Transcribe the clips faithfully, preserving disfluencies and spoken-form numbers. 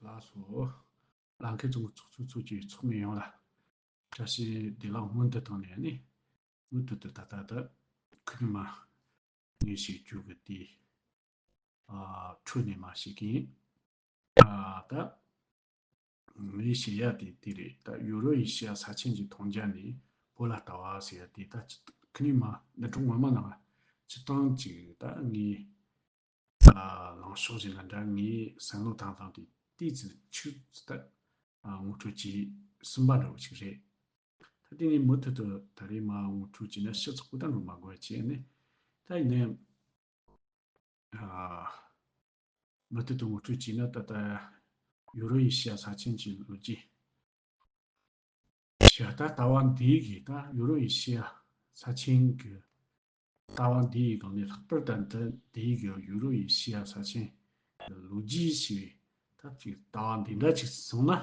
ལགས་སོ། ལམ་ཁའི་ཚོགས་ཚོགས་ཚོགས་ཀྱི་ཚོགས་མི་ཡོངས་ལ་བཀྲ་ཤིས་བདེ་ལེགས་སྔོན་དུ་བཏང་ནས་ནི། མུ་མཐུད་དུ་ད་ལྟ་ད་ཁུ་ནུ་མ་ངས་བཤད་རྒྱུ་གི་དེ་ཨ་འཕྲོས་ནས་མ་བཤད་ཀྱིན། ཨ་ད་ངས་བཤད་ཡ་དེ་དེ་རེད། ད་ཡུ་རོ་ཨེ་ཤི་ཡ་ས་ཆེན་གྱི་མཐོང་རྒྱ་ནས་བོད་ལ་ལྟ་བ་ཟེར་ཡ་དེ། ད་ཁུ་ནུ་མ་འདི་གྲོགས་ངོ་མ་ནང་སྤྱི་བཏང་ཅིག་ད་ངས་ཨ་ལངས་ཕྱོགས་ཅིག་ལ་འདྲ། ངའི་བསམ་བློ་བཏང་སྟངས་དེ་ཏོག་ཙམ་ཆུ་ཙམ་ད་ཨ་ངོ་སྤྲོད་བྱས་ཟིན་པ་འདྲ་བོ་ཅིག་རེད། ད་དེ་ནས་མུ་མཐུད་དུ་ད་རེས་མ་ངོ་སྤྲོད་བྱས་ན་ཕྱི་ཚོགས་པོ་ད་འགྲོ་མ་དགོས་བྱས་ནས། ད་ཡིན་ནའི་ཨ་མུ་མཐུད་དུ་ངོ་སྤྲོད་བྱས་ན། ད་ལྟ་ཡུ་རོ་ཨེ་ཤི་ཡ་ས་ཆེན་གྱི་ལོ་རྒྱུས། ཞེས་ད་ལྟ་བ་འདིའི་གི་ད་ཡུ་རོ་ཨེ་ཤི་ཡ་ས་ཆེན་གི་ལྟ་བ་འདིའི་སྒང་ནས། ལྷག་པར་དུ་འདི་འདིའི་གི་ཡུ་རོ་ཨེ་ཤི་ཡ་ས་ཆེན་གི་ལོ་རྒྱུས་ཞེས་པའི་ད་ཅིག་ལྟ་བ་འདི་འདྲ་ཅིག་བཟུང་ན།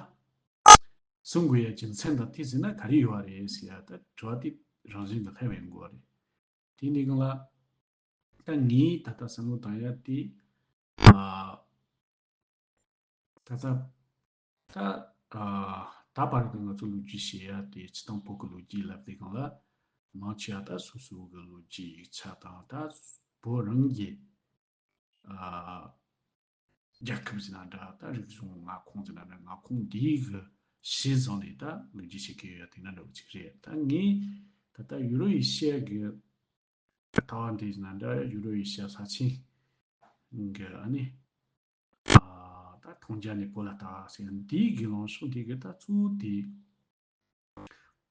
གསུང་དགོས་ཡ་རྒྱུ་མཚན་དང་དེ་ཟེར་ན་ག་རེ་ཡོད་རེད་ཟེར་ཡ་ད་དྲི་བ་དེ་རང་བཞིན་གྱི་སླེབས་ཡོང་གི་རེད། དེ་འདི་སྒང་ལ་ད་ངས་ད་ལྟ་བསམ་བློ་བཏང་ཡ་དེ། ཨ། ད་ལྟ་ད་ཨ་ད་བར་གྱི་ང་ཚོ་ལོ་རྒྱུས་བཤད་ཡ་དེ་སྤྱི་བཏང་བོད་ཀྱི་ལོ་རྒྱུས་ལབ་དུས་སྒང་ལ། མང་ཆེ་བ་ད་སོ་སོ་གི་ལོ་རྒྱུས་ཡིག་ཆ་དང་ད་བོད་རང་གི་ཨ་རྒྱལ་ཁབ་ཟེར་ན་འདྲ། ད་རིག་གཞུང་མངའ་ཁོངས་ཟེར་ན་འདྲ། མངའ་ཁོངས་འདིའི་གི་གཞི་བཟུང་ནས་ད་ལོ་རྒྱུས་བཤད་ཀྱི་ཡོད་ཡ་དེ་འདྲ་འདྲ་བོ་ཅིག་རེད། ད་ངས་ད་ལྟ་ཡུ་རོ་ཨེ་ཤི་ཡ་གི་ལྟ་བ་འདི་ཟེར་ན་འདྲ། ཡུ་རོ་ཨེ་ཤི་ཡ་ས་ཆེན་གྱི་ཨ་ནི་ཨ་ད་མཐོང་རྒྱ་ནས་བོད་ལ་ལྟ་བ་ཟེར་འདིའི་གི་ལངས་ཕྱོགས་འདི་གི་ད་གཙོ་བོ་དེ་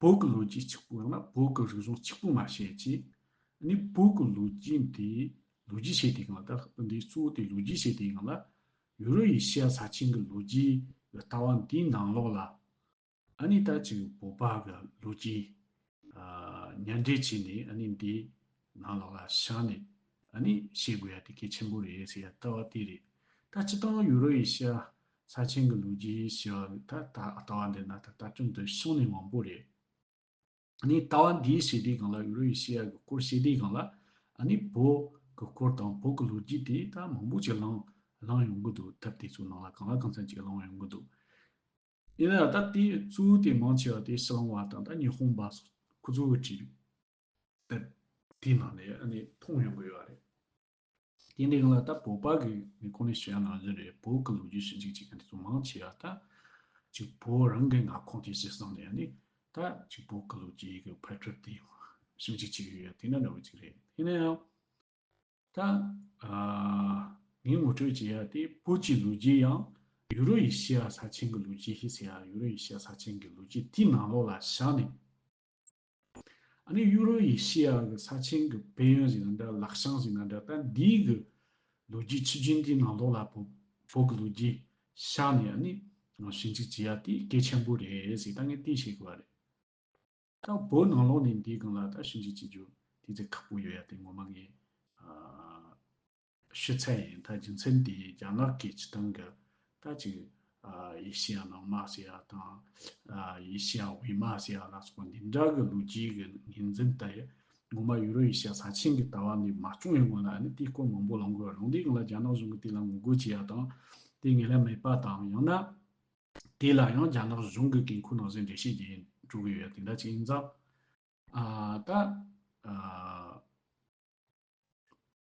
བོད་ཀྱི་ལོ་རྒྱུས་གཅིག་པུ་ཡང་ན་བོད་ཀྱི་རིག་གཞུང་གཅིག་པུ་མ་བཤད་ཅིག་ཨ་ནི་བོད་ཀྱི་ལོ་རྒྱུས་འདི་ལོ་རྒྱུས་བཤད་དུས་སྒང་ལ། ད་འདི་གཙོ་བོ་དེ་ལོ་རྒྱུས་བཤད་དུས་སྒང་ལ། ཡུ་རོ་ཨེ་ཤི་ཡ་ས་ཆེན་གྱི་ལོ་རྒྱུས་ཀྱི་ལྟ་བ་འདིའི་ནང་ལོགས་ལ། ཨ་ནི་ད་ཅིག་བོད་པ་གི་ལོ་རྒྱུས་ཨ་མཉམ་འདྲེས་བྱས་ནས། ཨ་ནི་འདི་ནང་ལོགས་ལ་བཞག་ནས་ཨ་ནི་བཤད་དགོས་ཡ་དེ་གལ་ཆེན་པོ་རེད་ཟེར་ཡ་ལྟ་བ་དེ་རེད། ད་སྤྱི་བཏང་ཡུ་རོ་ཨེ་ཤི་ཡ་ས་ཆེན་གྱི་ལོ་རྒྱུས་ཟེར་བ་ད་ད་ལྟ་བ་འདི་ན་ད་ལྟ་སྐྱོན་དུ་བྱུང་ནས་མང་པོ་རེད། ཨ་ནི་ལྟ་བ་འདིའི་བཤད་དུས་སྒང་ལ། ཡུ་རོ་ཨེ་ཤི་ཡ་གི་སྐོར་བཤད་དུས་སྒང་ལ། ཨ་ནི་བོད་གི་སྐོར་དང་བོད་གི་ལོ་རྒྱུས་དེ་ད་མང་པོ་ཅིག་གླེང་གླེང་ཡོང་གི་འདུག་དེབ་དེ་ཚོ་ནང་ལ་གང་ལ་གང་འཚམ་ཅིག་གླེང་ཡོང་གི་འདུག་ཡིན་ན་ད་དེ་གཙོ་བོ་དེ་མང་ཆེ་བ་དེ་ཕྱི་གླིང་བ་དང་ད་ཉི་ཧོང་པ་སོགས་ཁོ་ཚོ་གིས་བྲིས་པའི་དེབ་དེའི་ནང་ནས་ཨ་ནི་མཐོང་ཡོང་གི་ཡོད་རེད། དེ་འདྲའི་སྒང་ལ་ད་བོད་པ་གི་ངས་གོང་ནས་ཞུ་ཡ་ནང་བཞིན་རེད། བོད་ཀྱི་ལོ་རྒྱུས་ཞིབ་འཇུག་བྱེད་མཁན་དེ་ཚོ་མང་ཆེ་བ་ད་ཅིག་བོད་རང་གི་མངའ་ཁོངས་དེ་གཞི་བཟུང་ནས་ཨ་ནི་ད་ཅིག་བོད་ཀྱི་ལོ་རྒྱུས་ཀྱི་དཔེ་དེབ་དེ་ཞིབ་འཇུག་བྱེད་ཀྱི་ཡོད་དེ་འདྲ་འདྲ་བོ་ཅིག་རེད། ཡིན་ན་ཡང་། ད་ཨ་ངས་ངོ་སྤྲོད་བྱེད་ཡ་དེ་བོད་ཀྱི་ལོ་རྒྱུས་ཡང་ཡུ་རོ་ཨེ་ཤི་ཡ་ས་ཆེན་གྱི་ལོ་རྒྱུས་ཤིག་ཟེར་ཡ། ཡུ་རོ་ཨེ་ཤི་ཡ་ས་ཆེན་གྱི་ལོ་རྒྱུས་དེའི་ནང་ལོགས་ལ་བཞག་ནས། ཨ་ནི་ཡུ་རོ་ཨེ་ཤི་ཡ་གི་ས་ཆེན་གྱི་དཔལ་ཡོན་ཟེར་ན་འདྲ། ལེགས་བྱང་ཟེར་ན་འདྲ། ད་འདིའི་གི་ལོ་རྒྱུས་ཆུ་རྒྱུན་དེའི་ནང་ལོགས་ལ་བོད་བོད་ཀྱི་ལོ་རྒྱུས་བཞག་ནས་ཨ་ནི་ཞིབ་འཇུག་བྱེད་ཡ་དེ་གལ་ཆེན་པོ་རེད་ཟེར་ད་ངས་དེ་བཤད་དགོས་པ་རེད། ད་བོད་ནང་ལོགས་ནས་འདིའི་སྒང་ལ་ད་ཞིབ་འཇུག་བྱེད་རྒྱུ་དེ་ཚོ་ཁག་པོ་ཡོད་ཡ་དེ་ངོ་མ་ངས་ཨ་ཞུ་ཚར་ཡིན། ད་རྒྱུ་མཚན་དེ་རྒྱ་ནག་གི་སྤྱི་བཏང་གི་ད་ཅིག་ཨ་ཨེ་ཤི་ཡ་ནང་མ་ཟེར་ཡ་དང་། ཨ་ཨེ་ཤི་ཡ་དབུས་མ་ཟེར་ཡ་ལ་སོགས་པ་འདི་འདྲ་གི་ལོ་རྒྱུས་ཀྱི་ངོས་འཛིན་དེ་ངོ་མ་ཡུ་རོ་ཨེ་ཤི་ཡ་ས་ཆེན་གྱི་ལྟ་བ་ནས་མ་བྱུང་བའི་སྔོན་ལ་ཨ་ནི་དེའི་སྐོར་མང་པོ་གླེང་དགོས་རང་དེའི་སྒང་ལ་རྒྱ་ནག་གཞུང་གིས་དེ་ལ་ངོ་རྒོལ་བྱེད་ཡ་དང་། དེ་ངེས་ལེགས་མེད་པ་དང་། ཡང་ན་དེ་ལ་ཡང་རྒྱ་ནག་གཞུང་གི་འགན་ཁུར་ནང་བཞིན་འགྲེལ་བཤད་རྒྱག་འགྲོ་གི་ཡོད་ཡ་དེ་འདྲ་ཅིག་ཡིན་ཙང་། ཨ་ད་ཨ་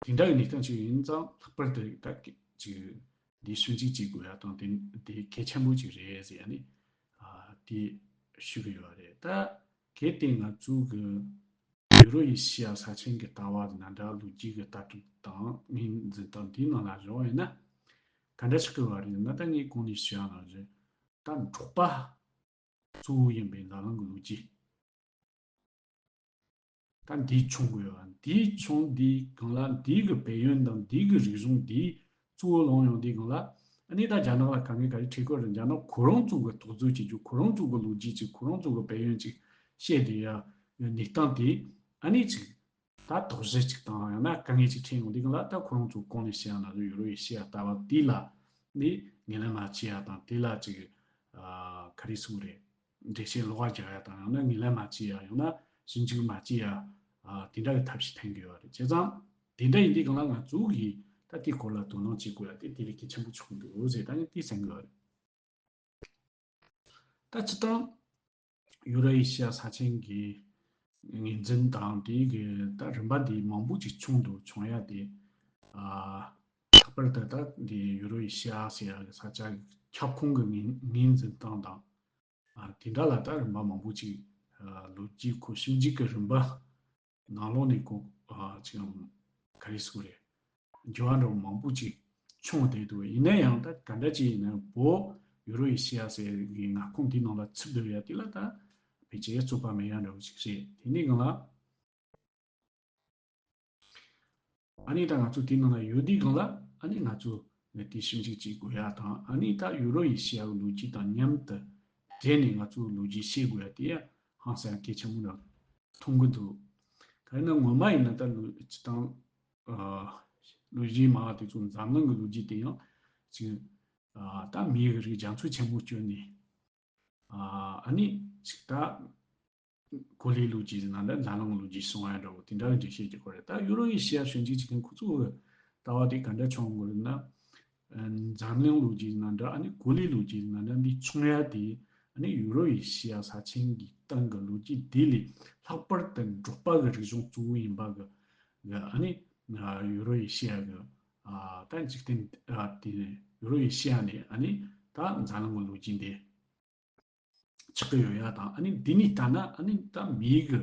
དེ་འདྲ་གི་གནས་སྟངས་ཅིག་ཡིན་ཙང་། ལྷག་པར་དུ་ད་ཅིག་འདི་ཞིབ་འཇུག་བྱེད་དགོས་ཡ་དང་དེ་དེ་གལ་ཆེན་པོ་ཅིག་རེད་ཟེར་ཡ་ནི་ཨ་དེ་ཞུ་གི་ཡོད་རེད། ད་གལ་ཏེ་ང་ཚོ་གི་ཡུ་རོ་ཨེ་ཤི་ཡ་ས་ཆེན་གྱི་ལྟ་བ་ཟེར་ན་འདྲ། ལོ་རྒྱུས་ཀྱི་ལྟ་གྲུབ་དང་ངོས་འཛིན་སྟངས་འདིའི་ནང་ལ་བཞག་ཡིན་ན་ག་འདྲ་ཆགས་ཀྱི་ཡོད་རེད་ན། ད་ངས་གོང་ནས་ཞུ་ཡ་ནང་བཞིན་ད་འབྲོག་པ་གཙོ་བོ་ཡིན་པའི་འཛམ་གླིང་གི་ལོ་རྒྱུས། ད་འདིའི་ཆུང་གི་ཡོད། འདིའི་ཆུང་འདིའི་སྒང་ལ་འདི་གི་དཔལ་ཡོན་དང་འདི་གི་རིག་གཞུང་འདིའི་གཙོ་བོ་ལོང་ཡོང་དུས་སྒང་ལ། ཨ་ནི་ད་རྒྱ་ནག་ལ་དཀའ་ངལ་ག་རེ་འཕྲད་ཀྱི་ཡོད་རེད། རྒྱ་ནག་ཁོ་རང་ཚོ་གི་ཐོག་བརྫུས་བྱེད་རྒྱུ། ཁོ་རང་ཚོ་གི་ལོ་རྒྱུས་ཅིག་ཁོ་རང་ཚོ་གི་དཔལ་ཡོན་ཅིག་བཤད་བསྡད་ཡ་གནས་སྟངས་དེ་ཨ་ནི་ཅིག་ད་དོགས་གཞི་ཅིག་དང་ཡང་ན་དཀའ་ངལ་ཅིག་འཕྲད་ཡོང་དུས་སྒང་ལ། ད་ཁོ་རང་ཚོ་གོང་ནས་བཤད་ཡ་ནང་བཞིན་ཡུ་རོ་ཨེ་ཤི་ཡ་ལྟ་བ་དེ་ལ་ནི་ངོས་ལེན་མ་བྱེད་ཡ་དང་། དེ་ལ་ཅིག་ཨ་ག་རེ་ཟེར་དགོས་རེད། འགྲེལ་བཤད་ལོགས་ཀ་རྒྱག་ཡ་དང་། ཡང་ན་ངོས་ལེན་མ་བྱེད་ཡ། ཡང་ན་ཞིབ་འཇུག་མ་བྱེད་ཡ། ཨ་དེ་འདྲ་གི་ཐབས་ཤེས་འཐེན་གྱི་ཡོད་རེད། བྱས་ཙང་དེ་འདྲ་ཡིན་དུས་སྒང་ལ་ང་ཚོ་གིས་ད་དེའི་སྐོར་ལ་དོ་སྣང་བྱེད་དགོས་ཡ་དེ་དེ་ལས་གལ་ཆེན་པོ་ཆགས་འདུག་ཟེར་ད་ངས་དེ་གསུང་གི་ཡོད་རེད། ད་སྤྱིར་བཏང་ཡུ་རོ་ཨེ་ཤི་ཡ་ས་ཆེན་གྱི་ངོས་འཛིན་དང་དེའི་གི་ད་རིམ་པ་འདི་མང་པོ་ཅིག་བྱུང་འདུག་བྱུང་ཡ་དེ། ཨ། ལྷག་པར་དུ་ད་འདི་ཡུ་རོ་ཨེ་ཤི་ཡ་ཟེར་ཡ་གི་ས་ཆ་གི་ཁྱབ་ཁོངས་གི་ངོས་ངོས་འཛིན་སྟངས་དང་། ཨ། དེ་འདྲ་ལ་ད་རིམ་པ་མང་པོ་ཅིག་ཨ། ལོ་རྒྱུས་ཁོ་ཞིབ་འཇུག་གི་རིམ་པ་ནང་ལོགས་ནས་ཁོ་ཨ། ཅིག་ག་རེ་ཟེར་དགོས་རེད། འགྱུར་བ་འདྲ་བོ་མང་པོ་ཅིག་བྱུང་བསྡད་འདུག་ཡིན་ན་ཡང་ད་ག་འདྲ་ཅིག་ཡིན་ན་བོད་ཡུ་རོ་ཨེ་ཤི་ཡ་ཟེར་གི་མངའ་ཁོངས་དེའི་ནང་ལ་ཚུད་བསྡད་ཡ་དེ་ལ་ད་ཕལ་ཆེར་རྩོད་པ་མེད་ཡ་འདྲ་བོ་ཅིག་རེད། དེ་ནས་གང་ལ། ཨ་ནི་ད་ང་ཚོ་དེའི་ནང་ལ་ཡོད་དུས་གང་ལ་ཨ་ནི་ང་ཚོ་དེ་ཞིབ་འཇུག་བྱེད་དགོས་ཡ་དང་། ཨ་ནི་ད་ཡུ་རོ་ཨེ་ཤི་ཡ་གི་ལོ་རྒྱུས་དང་མཉམ་དུ་འབྲེལ་ནས་ང་ཚོ་ལོ་རྒྱུས་ཤེས་དགོས་ཡ་དེ་ཡ་ཧང་སང་གལ་ཆེན་པོ་འདྲ་མཐོང་གི་འདུག་ག་རེ་ན་ངོ་མ་ཡིན་ན་ད་ལོ་སྤྱིར་བཏང་ཨ། ལོ་རྒྱུས་མང་བ་དེ་ཚོ་འཛམ་གླིང་གི་ལོ་རྒྱུས་དེ་ཡང་ཅིག་ཨ། ད་མིའི་རིགས་རྒྱ་མཚོ་ཆེན་པོ་བསྐྱོད་ནས། ཨ། ཨ་ནི་ཅིག་ད་གོ་ལའི་ལོ་རྒྱུས་ཟེར་ན་འདྲ། འཛམ་གླིང་གི་ལོ་རྒྱུས་གསུང་ཡ་འདྲ་བོ་དེ་འདྲ་གི་འགྲེལ་བཤད་རྒྱག་གི་རེད། ད་ཡུ་རོ་ཨེ་ཤི་ཡ་ཞིབ་འཇུག་བྱེད་མཁན་ཁོ་ཚོ་གི་ལྟ་བ་དེ་ག་འདྲ་བྱུང་དགོས་རེད་ན། ཨ། འཛམ་གླིང་ལོ་རྒྱུས་ཟེར་ན་འདྲ། ཨ་ནི་གོ་ལའི་ལོ་རྒྱུས་ཟེར་ན་འདྲ། འདི་བྱུང་ཡ་དེ་ཨ་ནི་ཡུ་རོ་ཨེ་ཤི་ཡ་ས་ཆེན་གྱི་སྟེང་གི་ལོ་རྒྱུས་དེ་ལས་ལྷག་པར་དུ་འབྲོག་པ་གི་རིག་གཞུང་གཙོ་བོ་ཡིན་པ་གི་གི་ཨ་ནི་ཨ། ཡུ་རོ་ཨེ་ཤི་ཡ་གི་ཨ། ད་འཇིག་རྟེན་ཨ། དེ་ཡུ་རོ་ཨེ་ཤི་ཡ་ནས་ཨ་ནི་ད་འཛམ་གླིང་གི་ལོ་རྒྱུས་འདི་ཆགས་ཀྱི་ཡོད་ཡ་དང་། ཨ་ནི་འདི་ནས་ལྟ་ན་ཨ་ནི་ད་མིའི་གི་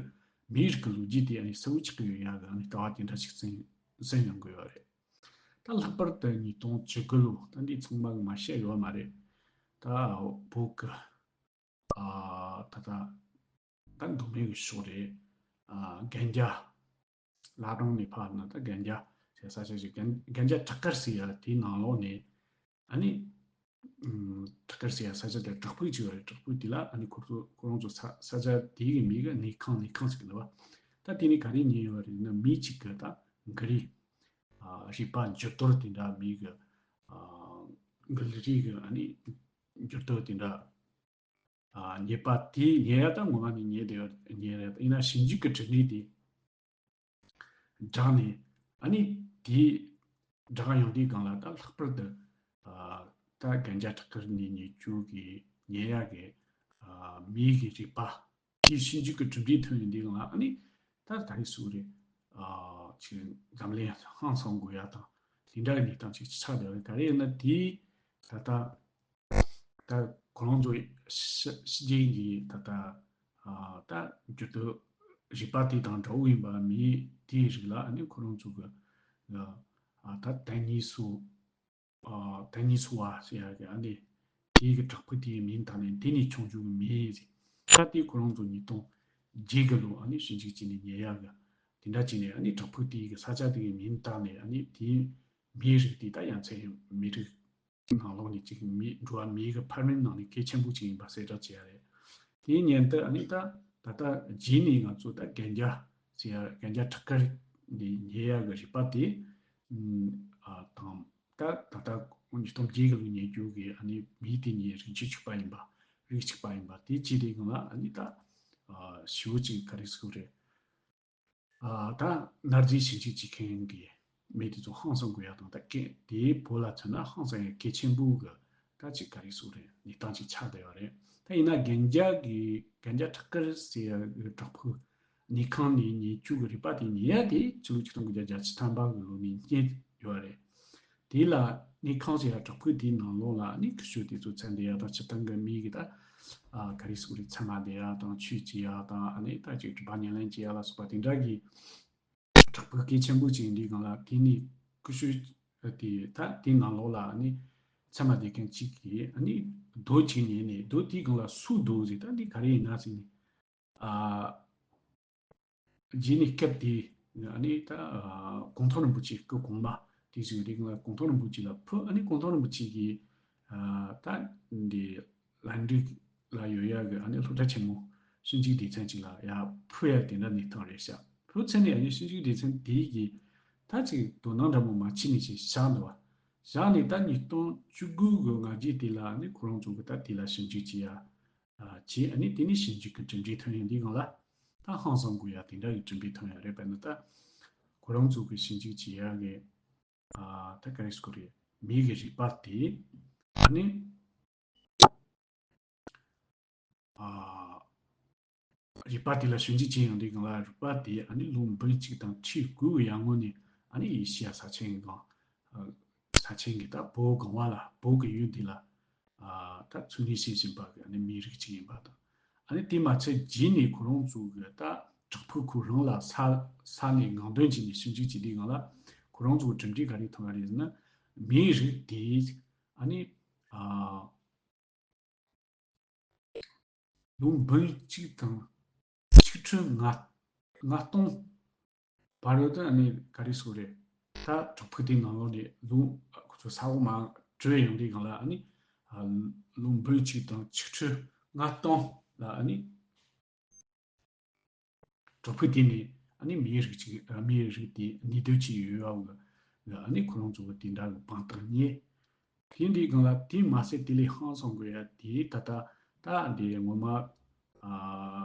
མིའི་རིགས་ཀྱི་ལོ་རྒྱུས་དེ་ཨ་ནི་གསལ་བོ་ཆགས་ཀྱི་ཡོད་ཡ་གི་ཨ་ནི་ལྟ་བ་དེ་འདྲ་ཞིག་གསན་གསན་ཡོང་གི་ཡོད་རེད། ད་ལྷག་པར་དུ་ཉིས་སྟོང་བཅུ་དགུ་ལོ། ད་འདི་ཚང་མ་གི་མ་བཤད་ཡོད་མ་རེད། ད་བོད་གི་ཨ། ད་ལྟ་ད་མདོ་སྨད་ཀྱི་ཕྱོགས་རེད། ཨ། རྒན་རྒྱ་བླ་བྲང་ནས་ཕར་ན་ད་རྒན་རྒྱ་ཟེར་ས་ཆ་ཞིག་རྒན་རྒན་རྒྱ་བྲག་དཀར་ཟེར་ཡ་དེའི་ནང་ལོགས་ནས་ཨ་ནི་ཨམ། བྲག་དཀར་ཟེར་ཡ་ས་ཆ་དེ་བྲག་ཕུག་ཅིག་ཡོད་རེད། བྲག་ཕུག་དེ་ལ་ཨ་ནི་ཁོ་ཚོ་ཁོ་རང་ཚོ་ས་ས་ཆ་དེའི་གི་མིང་གི་གནས་ཁང་། གནས་ཁང་ཟེར་གི་འདུག་བ། ད་དེ་ནས་ག་རེ་ཉན་ཡོད་རེད་ན། མི་གཅིག་གི་ད་མགུལ་རིལ་ཨ། རུས་པ་འགྱུར་རྡོར་དེ་འདྲ། མི་གི་ཨ། མགུལ་རིལ་གི་ཨ་ནི་འགྱུར་རྡོར་དེ་འདྲ། ཨ། རྙེད་པ་དེ་རྙེད་ཡ་ད་ངོ་མ་ནས་རྙེད་བསྡད་ཡོད་རེད། ཡིན་ན་ཞིབ་འཇུག་གི་གྲུབ་འབྲས་དེ་བསྒྲགས་ནས། ཨ་ནི་དེ་བསྒྲགས་ཡོང་དུས་སྒང་ལ་ད་ལྷག་པར་དུ་ཨ། ད་རྒན་རྒྱ་བྲག་དཀར་ནས་རྙེད་རྒྱུ་གི་རྙེད་ཡ་གི་ཨ། མིའི་གི་རུས་པ་དེ་ཞིབ་འཇུག་གི་གྲུབ་འབྲས་ཐོན་ཡོང་དུས་སྒང་ལ་ཨ་ནི་ད་ག་རེ་ཟེར་དགོས་རེད། ཨ། ཅིག་འཛམ་གླིང་ཧང་སང་དགོས་ཡ་དང་དེ་འདྲ་གི་གནས་སྟངས་ཅིག་ཆགས་བསྡད་ཡོད་རེད། ག་རེ་ཡིན་ན་དེ་ད་ལྟ་ད་ཁོ་རང་ཚོ་ཕྱི་ཕྱི་རྒྱལ་གྱི་ད་ལྟ་ཨ། ད་འགྱུར་རྡོ་རུས་པ་དེ་དང་འདྲ་བོ་ཡིན་པ་མི་དེའི་རིགས་ལ་ཨ་ནི་ཁོ་རང་ཚོ་གི་ཨ། ད་ད་ནི་སུ་ཨ། ད་ནི་སུ་བ་ཟེར་ཡ་གི་ཨ་ནི་དེའི་གི་བྲག་ཕུག་དེའི་མིང་བཏགས་ནས་དེ་ནས་བྱུང་རྒྱུ་གི་མིང་ཟེར། ད་དེ་ཁོ་རང་ཚོ་ཉིས་སྟོང་བརྒྱད་གི་ལོ་ཨ་ནི་ཞིབ་འཇུག་བྱས་ནས་རྙེད་ཡ་གི་དེ་འདྲ་བྱས་ནས་ཨ་ནི་བྲག་ཕུག་དེའི་གི་ས་ཆ་དེ་གི་མིང་བཏགས་ནས་ཨ་ནི་དེའི་མིའི་རིགས་དེ་ད་ཡ་མཚན་མི་རིགས་ནང་ལོགས་ནས་ཅིག་མི་འགྲོ་བ་མིའི་གི་ཕ་རོལ་ནང་ནས་གལ་ཆེན་པོ་ཅིག་ཡིན་པ་གསལ་བསྒྲགས་བྱས་ཡ་རེད། དེའི་ཉིན་དུ་ཨ་ནི་ད་ད་ལྟ་རྗེས་ནས་ང་ཚོ་ད་རྒན་རྒྱ་ཟེར་ཡ། རྒན་རྒྱ་བྲག་དཀར་ནས་རྙེད་ཡ་གི་རུས་པ་དེ་ཨ། དང་ད་ད་ལྟ་ཉིས་སྟོང་བརྒྱད་གི་ལོ་རྙེད་རྒྱུ་གི་ཨ་ནི་མི་དེ་གཉིས་རིགས་རྒྱུད་གཅིག་པ་ཡིན་པ། རིགས་གཅིག་པ་ཡིན་པ་དེ་བྱས་དུས་སྒང་ལ་ཨ་ནི་ད་ཨ། ཞེ་པོ་ཅིག་ག་རེ་ཟེར་དགོས་རེད། ཨ། ད་གནའ་རྫས་ཞིབ་འཇུག་བྱེད་མཁན་གྱི་མི་དེ་ཚོ་ཧང་སང་དགོས་ཡ་དང་། ད་གན་དེའི་བོད་ལ་མཚོན་ན་ཧང་སང་ཡ་གལ་ཆེན་པོ་གི་ད་ཅིག་ག་རེ་ཟེར་དགོས་རེད། གནས་སྟངས་ཅིག་ཆགས་བསྡད་ཡོད་རེད། ད་ཡིན་ན་རྒན་རྒྱ་གི་རྒན་རྒྱ་བྲག་དཀར་ཟེར་ཡ་གི་བྲག་ཕུག་གནས་ཁང་ནས་རྙེད་རྒྱུ་གི་རུས་པ་དེ་རྙེད་ཡ་དེ་ཕྱི་ལོ་ཆིག་སྟོང་དགུ་བརྒྱ་བརྒྱད་ཅུ་ཐམ་པ་གི་ལོ་ནས་རྙེད་ཡོད་རེད། དེ་ལ་གནས་ཁང་ཟེར་ཡ་བྲག་ཕུག་དེའི་ནང་ལོགས་ལ་ནི་ཀུ་ཤུ་དེ་ཚོ་ཚང་བསྡད་ཡ་དང་། སྤྱིར་བཏང་གི་མི་གི་ད་ཨ། ག་རེ་ཟེར་དགོས་རེད། མཚན་མ་བསྡད་ཡ་དང་། ཆོས་བྱེད་ཡ་དང་། ཨ་ནི་ད་ཅིག་སྒྲུབ་པ་ཉམས་ལེན་བྱེད་ཡ་ལ་སོགས་པ་དེ་འདྲ་གི་བྲག་ཕུག་གལ་ཆེན་པོ་ཅིག་ཡིན་དུས་སྒང་ལ། དེ་ནས་ཀུ་ཤུ་དེ་ད་དེའི་ནང་ལོགས་ལ་ཨ་ནི་མཚན་མ་བསྡད་མཁན་གཅིག་གིས་ཨ་ནི་རྡོ་གཅིག་ཉོས་ནས། རྡོ་དེའི་སྒང་ལ་སུའི་རྡོ་ཟེར། ད་འདི་ག་རེ་ཡིན་ན་ཟེར་ནས། ཨ། རྗེས་ནས་སྐབས་དེ་ཨ་ནི་ད་ཨ་གུང་ཐང་རིན་པོ་ཆེ་སྐུ་གོང་མ་དེ་ཞིག་རིང་ལ་གུང་ཐང་རིན་པོ་ཆེ་ལ་ཕུལ། ཨ་ནི་གུང་ཐང་རིན་པོ་ཆེ་གིས་ཨ་ད་འདི་ལན་ཀྲིག་ལ་ཡོད་ཡ་གི་ཨ་ནི་སློབ་གྲྭ་ཆེན་མོ་ཞིབ་འཇུག་སྡེ་ཚན་ཅིག་ལ་ཡར་ཕུལ་ཡ་དེ་འདྲ་གནས་སྟངས་རེད་ཤག་ཕུལ་ཚར་ནས་ཨ་ནི་ཞིབ་འཇུག་སྡེ་ཚན་དེ་གིས་ད་ཅིག་དོ་སྣང་འདྲ་མོ་མ་བྱས་ནས་ཅིག་བཞག་འདུག་བ། བཞག་ནས་ད་ཉིས་སྟོང་བཅུ་དགུ་གི་སྔ་རྗེས་དེ་ལ་ཨ་ནི་ཁོ་རང་ཚོ་གིས་ད་དེ་ལ་ཞིབ་འཇུག་བྱེད་ཡ། ཨ། བྱས། ཨ་ནི་དེ་ནས་ཞིབ་འཇུག་གི་གྲུབ་འབྲས་ཐོན་ཡོང་དུས་སྒང་ལ་ད་ཧང་སང་དགོས་ཡ་དེ་འདྲ་གི་གྲུབ་འབྲས་ཐོན་ཡ་རེད། དཔེར་ན་ད་ཁོ་རང་ཚོ་གི་ཞིབ་འཇུག་བྱེད་ཡ་གི། ཨ། ད་ག་རེ་ཟེར་དགོས་རེད། མི་གི་རུས་པ་དེ་ཨ་ནི་ རུས་པ་དེ་ལ་ཞིབ་འཇུག་བྱས་ཡོང་དུས་སྒང་ལ། རུས་པ་དེ་ཨ་ནི་ལོ་འབུམ་གཅིག་དང་ཁྲི་དགུ་གི་ཡར་སྔོན་ནས་ཨ་ནི་ཨེ་ཤི་ཡ་ས་ཆའི་སྒང་། ས་ཆའི་གི་ད་བོད་གངས་བར་ལ། བོད་ཀྱི་ཡུལ་འདི་ལ་ད་འཚོ་གནས་བྱེད་བཞིན་པ་གི་ཨ་ནི་མིའི་རིགས་གཅིག་ཡིན་པ་དང་། ཨ་ནི་དེ་མ་ཚད་རྗེས་ནས་ཁོ་རང་ཚོ་གི་ད་བྲག་ཕུག་ཁོ་རང་ལ་ས་ས་ནས་ངང་དོན་བྱས་ནས་ཞིབ་འཇུག་བྱེད་དུས་སྒང་ལ། ཁོ་རང་ཚོ་གི་གྲུབ་འབྲས་ག་རེ་ཐོན་པ་རེད་ཟེར་ན། མིའི་རིགས་དེ་ཨ་ནི་ཨ། ལོ་འབུམ་གཅིག་དང་ཆིག་ཁྲི་ལྔ་ལྔ་སྟོང་བར་དུ། ཨ་ནི་ག་རེ་ཟེར་དགོས་རེད། ད་བྲག་ཕུག་དེའི་ནང་ལོགས་ནས་ལོ། ཁོ་ཚོ་ས་འོག་མར་བྲོས་ཡོང་དུས་སྒང་ལ། ཨ་ནི་ཨ་ལོ་འབུམ་གཅིག་དང་ཆིག་ཁྲི་ལྔ་སྟོང་ལ། ཨ་ནི་བྲག་ཕུག་དེ་ནས་ཨ་ནི་མིའི་རིགས་ཅིག་ཨ། མིའི་རིགས་དེ་གནས་སྡོད་ཀྱི་ཡོད་པ་གི། ཨ་ནི་ཁོ་རང་ཚོ་གི་དེ་འདྲ་གི་དཔང་རྟགས་རྙེད། དེ་འདྲའི་སྒང་ལ། དེ་མ་ཟད་དེ་ལས་ཧང་སང་དགོས་ཡ་དེ་ད་ལྟ་ད་འདི་ངོ་མ་ཨ་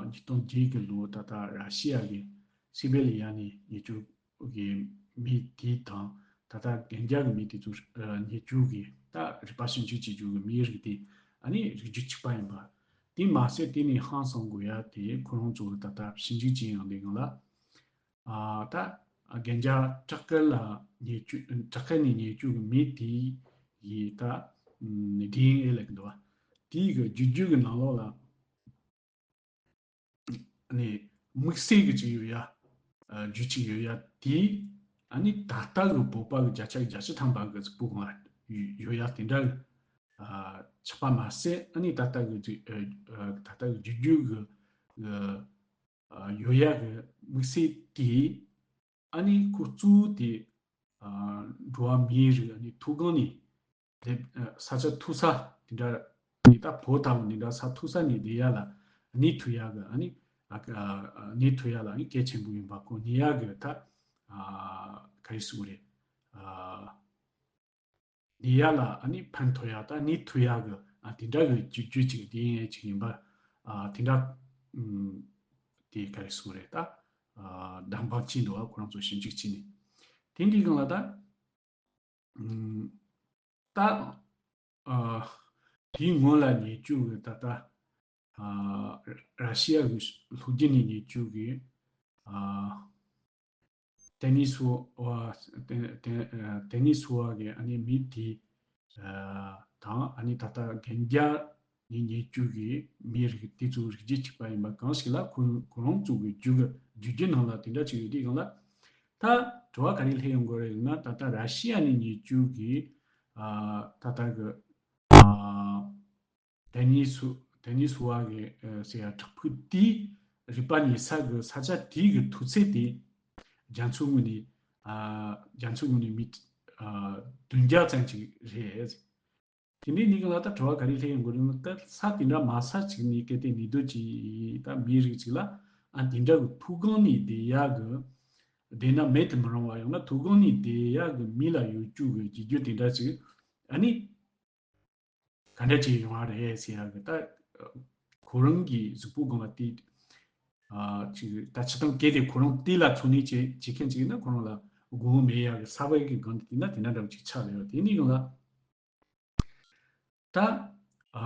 ཉིས་སྟོང་བརྒྱད་གི་ལོ་ད་ལྟ་ར་ཤི་ཡ་གི་སི་བེ་ལི་ཡ་ནས་ཉེས་སྤྱོད་གི་མི་དེ་དང་། ད་ལྟ་གན་རྒྱ་གི་མི་དེ་ཚོ་ཨ་ཉེས་སྤྱོད་གི་ད་རུས་པ་ཞིབ་འཇུག་བྱེད་རྒྱུ་གི་མིའི་རིགས་དེ་ཨ་ནི་རིགས་རྒྱུད་གཅིག་པ་ཡིན་པ། དེ་མ་ཟད་དེ་ནས་ཧང་སང་དགོས་ཡ་དེ་ཁོ་རང་ཚོ་ད་ལྟ་ཞིབ་འཇུག་བྱེད་ཡོང་དུས་སྒང་ལ། ཨ་ད་གན་རྒྱ་བྲག་དཀར་ལ་ཉེས་སྤྱོད། བྲག་དཀར་ནས་ཉེས་སྤྱོད་གི་མི་དེ་ཡི་ད་ཨམ་ཌི་ཨེན་ཨེ་ལབ་ཀྱི་འདུག་པ། དེ་གི་རྒྱུད་རྒྱུད་གི་ནང་ལོགས་ལ་ཨ་ནི་དམིགས་བསལ་གྱི་ཅིག་ཡོད་ཡ། ཨ་རྒྱུ་ཅིག་ཡོད་ཡ་དེ། ཨ་ནི་ད་ལྟ་གི་བོད་པ་གི་བརྒྱ་ཆ་བརྒྱད་ཅུ་ཐམ་པ་གི་གཟུགས་པོ་སྒང་ལ་ཡོད་ཡ་དེ་འདྲ་གི་ཨ་ཆགས་པ་མ་ཟད། ཨ་ནི་ད་ལྟ་གི་ཅིག་ཨ་ཨ་ད་ལྟ་གི་རྒྱུད་རྒྱུད་གི་གི་ཨ་ཡོད་ཡ་གི་དམིགས་བསལ་དེ། ཨ་ནི་ཁོ་གཙོ་བོ་དེ་ཨ་འགྲོ་བ་མིའི་རིགས། ཨ་ནི་མཐོ་སྒང་ནས་དེ་ཨ་ས་ཆ་མཐོ་ས་དེ་འདྲ་ནས། ད་བོད་ལྟ་བུ་འདི་འདྲ་ས་མཐོ་ས་ནས་བསྡད་ཡ་ལ་གནས་ཐུབ་ཡ་གི། ཨ་ནི་ཨ་ཨ་གནས་ཐུབ་ཡ་ལ་ཨ་ནི་གལ་ཆེན་པོ་ཡིན་པ། ཁོ་གནས་ཡ་གི་ད་ཨ་ག་རེ་ཟེར་དགོས་རེད། ཨ་གནས་ཡ་ལ་ཨ་ནི་ཕན་ཐོགས་ཡ། ད་གནས་ཐུབ་ཡ་གི་ཨ་དེ་འདྲ་གི་རྒྱུ་རྒྱུ་ཅིག་དེ་ཡན་ཅིག་ཡིན་པ། ཨ་དེ་འདྲ་ཨམ་དེ་ག་རེ་ཟེར་དགོས་རེད། ད་ཨ་བདེན་དཔང་བྱས་འདུག་པ། ཁོ་རང་ཚོ་ཞིབ་འཇུག་བྱས་ནས། དེ་འདྲའི་སྒང་ལ་ད་ཨམ་ད་ཨ་དེའི་སྔོན་ལ་ཉེས་སྤྱོད་གི་ད་ལྟ་ཨ་ར་ཤི་ཡ་གི་ལྷོ་རྒྱུད་ནས་ཉེས་སྤྱོད་གི་ཨ་ཏེ་ནི་སི་ཝ། ཏེ་ཏེ་ཨ་ཏེ་ནི་སི་ཝ་གི་ཨ་ནི་མི་དེ་ཨ་དང་། ཨ་ནི་ད་ལྟ་གན་རྒྱ་ནས་ཉེས་སྤྱོད་གི་མིའི་རིགས་དེ་ཚོ་རིགས་རྒྱུད་གཅིག་པ་ཡིན་པ་གང་ཞིག་ལ། ཁོ་ཁོ་རང་ཚོ་གི་རྒྱུད་གི་རྒྱུད་རྒྱུད་ནང་ལ་དེ་འདྲ་ཅིག་ཡོད་དུས་སྒང་ལ། ད་དྲི་བ་ག་རེ་སླེབས་ཡོང་གི་རེད་ཟེར་ན། ད་ལྟ་ར་ཤི་ཡ་ནས་ཉེས་སྤྱོད་གི་ཨ་ད་ལྟ་གི་ཨ་ཏེ་ནི་སི་ཏེ་ནི་སི་ཝ་གི་ཨ་ཟེར་ཡ་བྲག་ཕུག་དེའི་རུས་པ་རྙེད་ས་གི་ས་ཆ་དེའི་གི་མཐོ་ཚད་དེ་རྒྱ་མཚོའི་ངོས་ནས་ཨ་རྒྱ་མཚོའི་ངོས་ནས་མི་ཨ་བདུན་བརྒྱ་ཙམ་ཅིག་རེད། དེ་འདྲའི་གནས་སྐབས་ལ་ད་དྲི་བ་ག་རེ་སླེབས་ཡོང་གི་རེད་ན། ད་ས་དེ་འདྲ་མ་ས་ཅིག་ནས་གལ་ཏེ་གནས་སྡོད་ཀྱི་ད་མིའི་རིགས་ཅིག་ལ། ཨ་དེ་འདྲ་གི་མཐོ་སྒང་ནས་བསྡད་ཡག་གི། བསྡད་ན་མེད་དུ་མི་རུང་བ། ཡང་ན་མཐོ་སྒང་ནས་བསྡད་ཡག་གི་མི་ལ་ཡོད་རྒྱུ་གི་རྒྱུ་རྒྱུ་དེ་འདྲ་ཅིག་ཨ་ནི་ག་འདྲ་ཅིག་ཡོང་བ་རེད་ཟེར་ཡག་གི། ད་ཁོ་རང་གི་གཟུགས་པོ་སྒང་ལ་དེ་ཨ་ཅིག་ད་སྤྱིར་བཏང་གལ་ཏེ་ཁོ་རང་དེ་ལ་འཚོ་གནས་བྱེད་བྱེད་མཁན་ཅིག་ཡིན་ན། ཁོ་རང་ལ་དགོས་མཁོ་མེད་ཡག་གི་ས་བབ་གི་སྒང་དེ་དེ་འདྲ་འདྲ་བོ་ཅིག་ཆགས་ཡོད། དེ་ནས་ཡང་ལ། ད་ཨ་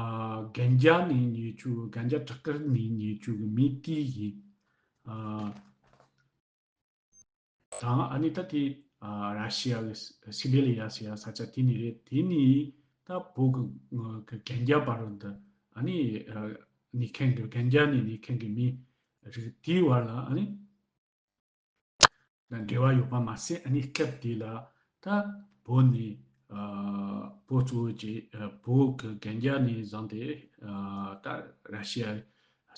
གན་རྒྱ་ནས་ཉེས་སྤྱོད། གན་རྒྱ་བྲག་དཀར་ནས་ཉེས་སྤྱོད་གི་མི་དེ་ཡི་ཨ་དང་། ཨ་ནི་ད་དེ་ཨ་ར་ཤི་ཡ་གི་སི་སི་བེ་ལི་ཡ་ཟེར་ཡ་ས་ཆ་དེ་ནས་རེད། དེ་ནས་ད་བོད་གི་གན་རྒྱ་བར་དུ། ཨ་ནི་ཨ་གནས་མཁན་གི་གན་རྒྱ་ནས་གནས་མཁན་གི་མི་རིགས་དེའི་བར་ལ་ཨ་ནི་འབྲེལ་བ་ཡོད་པ་མ་ཟད། ཨ་ནི་སྐབས་དེ་ལ་ད་བོད་ནས་ཨ་བོད་གཙོ་བོ་བྱས། ཨ་བོད་གི་གན་རྒྱ་ནས་བཟུང་སྟེ་ཨ་ད་ར་ཤི་ཡ་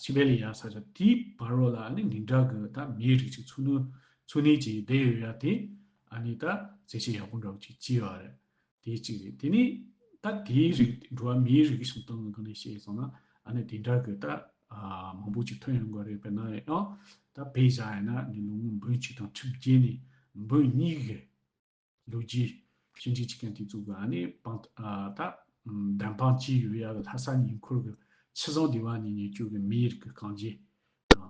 སི་བེ་ལི་ཡ་ས་ཆ་དེའི་བར་རོ་ལ་ཨ་ནི་ངན་འདྲ་གི་ད་མིའི་རིགས་ཅིག་འཚོ་གནས་འཚོ་གནས་ཀྱི་བསྡད་ཡོད་ཡ་དེ། ཨ་ནི་ད་གསལ་བཤད་ཡག་པོ་འདྲ་བོ་ཅིག་བྱས་ཡོད་རེད། དེ་གཅིག་རེད། དེ་ནས་ད་དེའི་རིགས། འགྲོ་བ་མིའི་རིགས་ཤིང་སྟོང་གི་སྒང་ནས་བཤད་སོང་ན། ཨ་ནི་དེ་འདྲ་གི་ད་ཨ་མང་པོ་ཅིག་ཐོན་ཡོང་གི་རེད། དཔེར་ན་ཡང་ད་དཔེ་བཞག་ཡིན་ན། ནི་ལོ་ངོ་འབུམ་གཅིག་དང་ཁྲི་བརྒྱད་ནས་འབུམ་གཉིས་གི་ལོ་རྒྱུས་ཞིབ་འཇུག་བྱེད་མཁན་དེ་ཚོ་གི་ཨ་ནི་དཔང་ཨ་ད་བདེན་དཔང་བྱས་ཡོད་ཡ་གི་ལྷ་ས་ཉེ་འཁོར་གི་ཆུ་བཟང་སྡེ་བ་ནས་ཉེས་སྤྱོད་གི་མིའི་རིགས་གི་རྐང་རྗེས་དང་།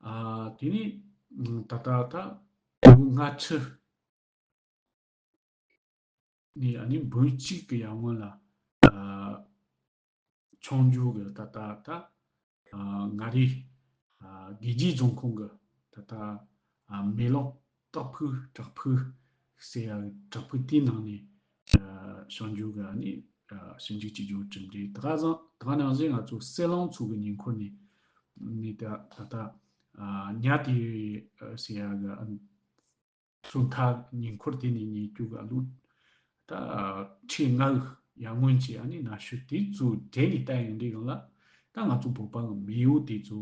ཨ་དེ་ནས་ད་ལྟ་ད་ལོ་ལྔ་ཁྲི་ནས་ཨ་ནི་འབུམ་གཅིག་གི་ཡར་སྔོན་ལ། ཨ་ཆུང་འཇོག་གི་ད་ལྟ་ད་ ཨ་མངའ་རིས་ཨ་དགེ་རྒྱས་རྫོང་ཁོངས་ཀྱི་ད་ལྟ་ཨ་མེ་ལོང་སྟག་ཕུག་བྲག་ཕུག་ཟེར་ཡ་བྲག་ཕུག་དེའི་ནང་ནས་ཨ་བྱུང་རྒྱུ་གི་ཨ་ནི་ཨ་ཞིབ་འཇུག་བྱེད་རྒྱུ་གྲུབ་འབྲས། དེ་ག་ཟང་དེ་ག་ནང་བཞིན་ང་ཚོ་སེ་ལང་ཚོ་གི་ཉེ་འཁོར་ནས་ནས་ད་ད་ལྟ་ཨ་ཉ་དེ་ཟེར་ཡ་གི་ཨ་ཚོ་མཐའ་ཉེ་འཁོར་དེ་ནས་ཉེ་རྒྱུ་ག་ལུ་ད་ཁྲི་ལྔ་ཡར་སྔོན་གྱི་ཨ་ནི་གནའ་ཤུལ་དེ་ཚོ་འབྲེལ་ནས་བལྟ་ཡོང་དུས་སྒང་ལ། ད་ང་ཚོ་བོད་པ་གི་མེས་པོ་དེ་ཚོ་